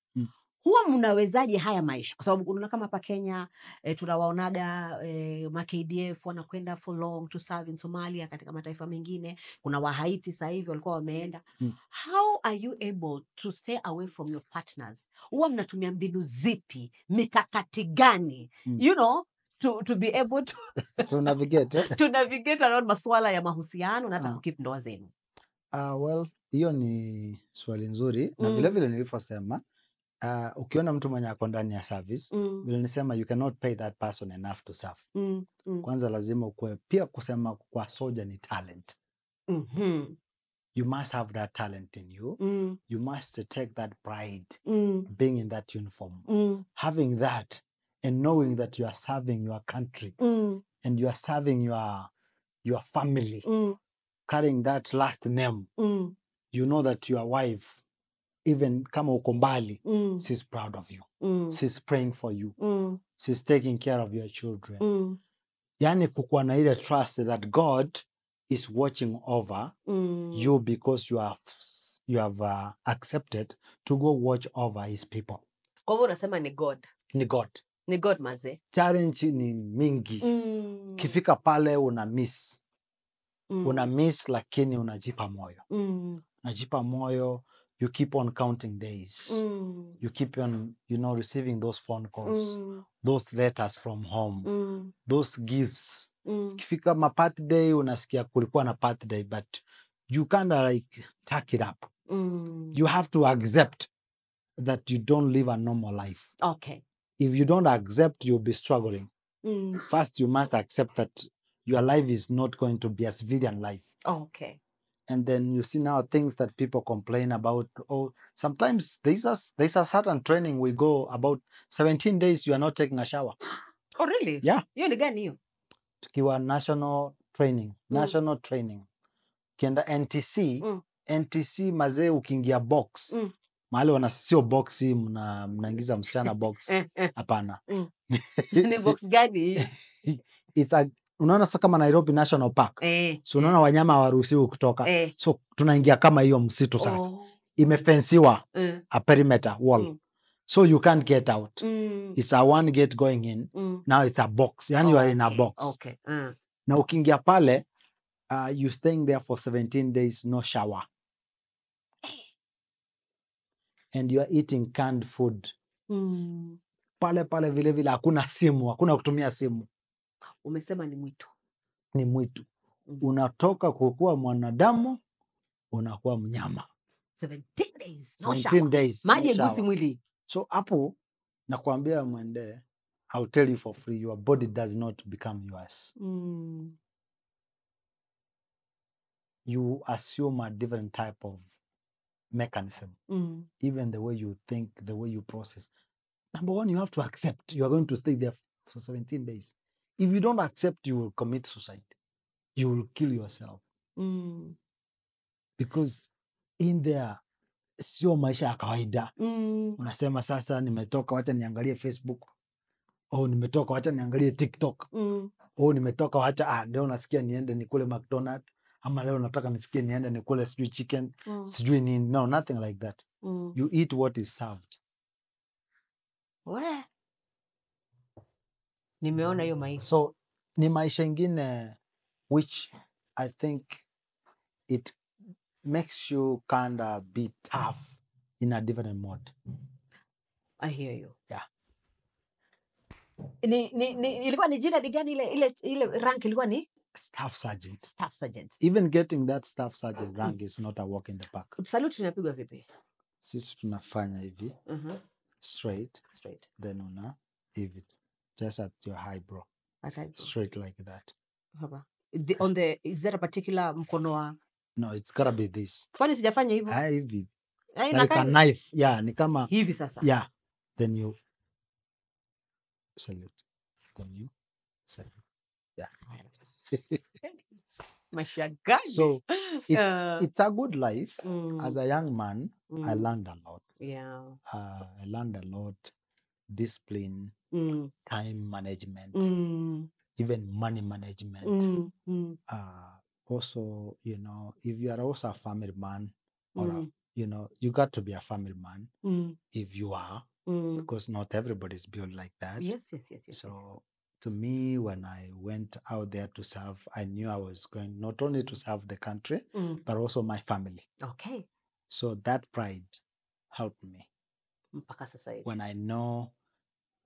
Huwa mnawezaje haya maisha? Kwa sababu unaona kama hapa Kenya tunawaonaga KDF wanakwenda for long to serve in Somalia, katika mataifa mengine kuna wa Haiti sasa hivi walikuwa wameenda. How are you able to stay away from your partners? Huwa mnatumia mbinu zipi, mikakati gani, you know, to be able to navigate around masuala ya mahusiano na hata kukeep ndoa zenu? Well, hiyo ni swali nzuri. Na vile vile nilivyosema, ukiona mtu mwenye ako ndani ya service, vile nisema you cannot pay that person enough to serve. Kwanza lazima ukue, pia kusema kwa soldier ni talent. You must have that talent in you. You must take that pride being in that uniform. Having that and knowing that you are serving your country and you are serving your family, carrying that last name. You know that your wife, even kama uko mbali, she's proud of you. She's praying for you. She's taking care of your children. Yani kukuwa na ile trust that God is watching over you because you have accepted to go watch over his people. Kwa hivyo unasema ni God. Ni God maze. Challenge ni mingi. Kifika pale una miss. Una miss lakini unajipa moyo. Unajipa moyo. You keep on counting days. You keep on, you know, receiving those phone calls, those letters from home, those gifts. Kifika ma birthday, unasikia kulikuwa na birthday, but you kind of like tuck it up. You have to accept that you don't live a normal life. Okay. If you don't accept, you'll be struggling. First, you must accept that your life is not going to be a civilian life. Okay. And then you see now things that people complain about. Oh, sometimes there's a certain training we go about 17 days you are not taking a shower. Oh, really? Yeah. Hiyo ni gani hiyo? Tukiwa national training. Kienda NTC, NTC mazee ukiingia box. Mahali sio box hii mnaingiza msichana box. Hapana. Ni box gani? It's unaona sasa kama Nairobi National Park. So unaona wanyama hawaruhusiwi kutoka. So tunaingia kama hiyo msitu sasa. Imefensiwa a perimeter wall. So you can't get out. It's a one gate going in. Now it's a box. Yani you are in a box. Okay. Na ukiingia pale, you staying there for 17 days, no shower. And you are eating canned food. Pale vile vile hakuna simu, hakuna kutumia simu. Umesema ni mwitu. Ni mwitu. Unatoka kukuwa mwanadamu, unakuwa mnyama. 17 days, no 17 shower. days, Maji no egusi mwili. So hapo nakwambia mwende, I'll tell you for free, your body does not become yours. You assume a different type of mechanism. Even the way you think, the way you process. Number one, you have to accept you are going to stay there for 17 days. If you don't accept, you will commit suicide. You will kill yourself. Because in there, sio maisha ya kawaida. Unasema sasa nimetoka wacha niangalie Facebook. Oh, nimetoka wacha niangalie TikTok. Oh, nimetoka wacha leo nasikia niende nikule McDonald's. Ama leo nataka nisikie niende nikule sijui chicken, sijui nini. No, nothing like that. You eat what is served. Nimeona hiyo maisha. So, ni maisha ingine which I think it makes you kind of be tough in a different mode. I hear you. Yeah. Ilikuwa ni jina gani ile rank ilikuwa ni? Staff sergeant. Staff sergeant. Even getting that staff sergeant rank is not a walk in the park. Salute inapigwa vipi? Sisi tunafanya hivi. Straight. Then una hivi. Just at your eyebrow. Straight like that. Is there a particular mkono wa? No, it's gotta be this. Kwani sijafanya hivyo? Hivi. Like a knife. Yeah, ni kama hivi sasa. Yeah. Then you salute. Then you salute. Yeah. Maisha gani? So it's a good life. As a young man, I learned a lot. Yeah. I learned a lot. Discipline, time management, even money management. Also, you know, if you are also a family man, or you know, you got to be a family man if you are, because not everybody is built like that. Yes. So to me, when I went out there to serve, I knew I was going not only to serve the country, but also my family. Okay. So that pride helped me. When I know,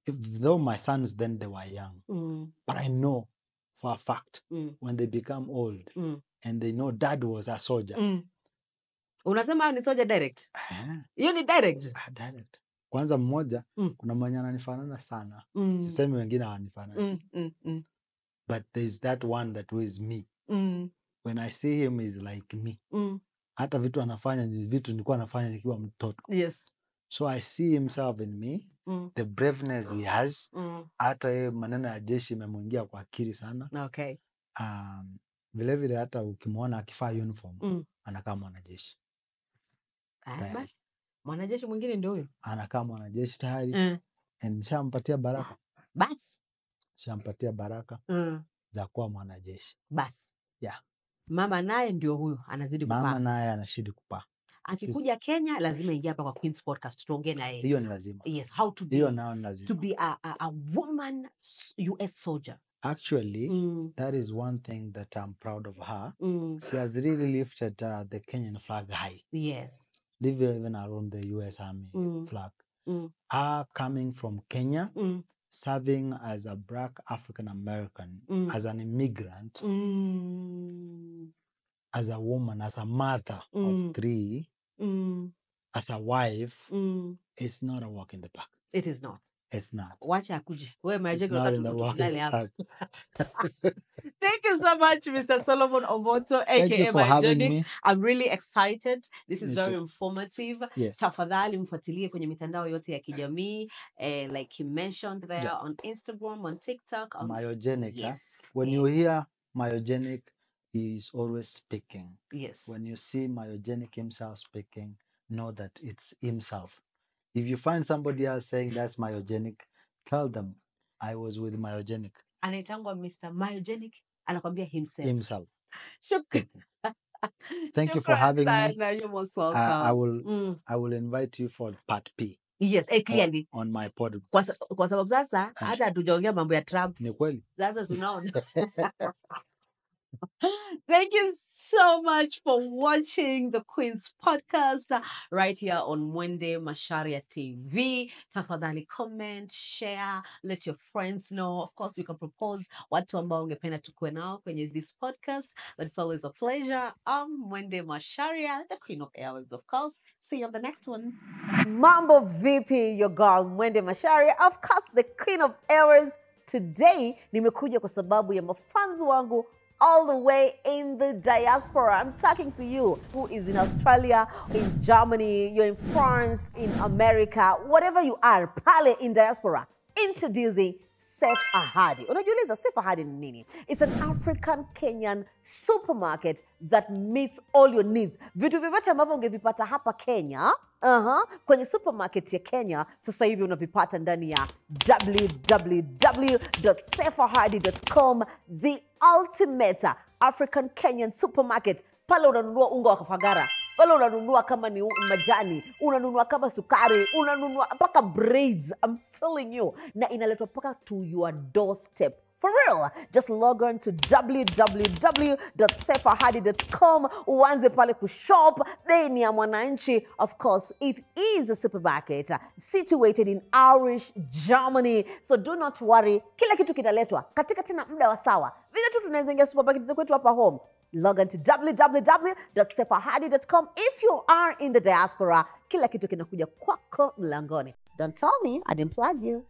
though my sons then they were young, but I know for a fact when they become old and they know dad was a soldier. Unasema ni soldier direct? Hiyo ni direct? Direct. Kwanza mmoja, kuna mwenye ananifanana sana. Sisemi wengine hawanifanani. But there's that one that was me. When I see him, he's like me. Hata vitu anafanya ni vitu nilikuwa nafanya nikiwa mtoto. Yes. So I see himself in me, the braveness he has. Hata maneno ya jeshi imemwingia kwa akili sana. Okay. Vile vile hata ukimwona akivaa uniform, anakaa mwanajeshi. Basi. Mwanajeshi mwingine ndio huyo. Anakaa mwanajeshi tayari. And shampatia baraka. Basi. Shampatia baraka za kuwa mwanajeshi. Basi. Yeah. Mama naye ndio huyo anazidi kupaa. Mama naye anazidi kupaa. Akikuja Kenya lazima ingia hapa kwa Queen's Podcast tuongee na yeye. Hiyo ni lazima. Yes, how to be. Hiyo nao ni lazima. To be a woman US soldier. Actually, that is one thing that I'm proud of her. She has really lifted the Kenyan flag high. Yes. Even around the US Army flag. Her coming from Kenya, serving as a Black African American, as an immigrant, as a woman, as a mother of 3, as a wife, it's not a walk in the park. It is not. It's not. Wacha akuje. Wewe It's not in the walk in the park. Thank you so much, Mr. Solomon Omoto, Thank you aka for having Myogenic. me. I'm really excited. This is Me very too. informative. Yes. Tafadhali mfuatilie kwenye mitandao yote ya kijamii, like he mentioned there, Yeah. on Instagram, on TikTok, on Myogenic. Yes. When you hear Myogenic, he is always speaking. Yes. When you see Myogenic himself speaking, know that it's himself. If you find somebody else saying that's Myogenic, tell them I was with Myogenic. Anaitangwa Mr. Myogenic, anakwambia Himself. Shukran. Thank you for having me. You're most welcome. I will invite you for part P. Yes, clearly. On my pod. Kwa sababu sasa hata hatujaongea mambo ya Trump. Ni kweli. Sasa tunaona. Thank you so much for watching the Queen's Podcast right here on Mwende Masharia TV. Tafadhali comment, share, let your friends know. Of course, you can propose watu ambao ungependa tukue nao kwenye this podcast, but it's always a pleasure. I'm Mwende Masharia, the Queen of Airwaves, of course. See you on the next one. Mambo VP, your girl Mwende Masharia, of course, the Queen of Airwaves. Today, nimekuja kwa sababu ya mafans wangu all the way in the diaspora. I'm talking to you who is in Australia, in Germany, you're in France, in America, whatever you are, pale in diaspora. Introducing Safe Ahadi. Unajiuliza Safe Ahadi ni nini? It's an African Kenyan supermarket that meets all your needs. Vitu vyote ambavyo ungevipata hapa Kenya, kwenye supermarket ya Kenya, sasa hivi unavipata ndani ya www.safeahadi.com, the ultimate African Kenyan supermarket. Pale unanunua unga wa kafagara, pale unanunua kama ni majani, unanunua kama sukari, unanunua mpaka braids. I'm telling you. Na inaletwa mpaka to your doorstep. For real, just log on to www.safeahadi.com. Uanze pale kushop. Then ya mwananchi, of course, it is a supermarket situated in Irish, Germany. So do not worry. Kila kitu kinaletwa katika tena muda wa sawa. Vile tu tunaweza ingia supermarket zetu kwetu hapa home. Log on to www.safeahadi.com. If you are in the diaspora, kila kitu kinakuja kwako mlangoni. Don't tell me I didn't plug you.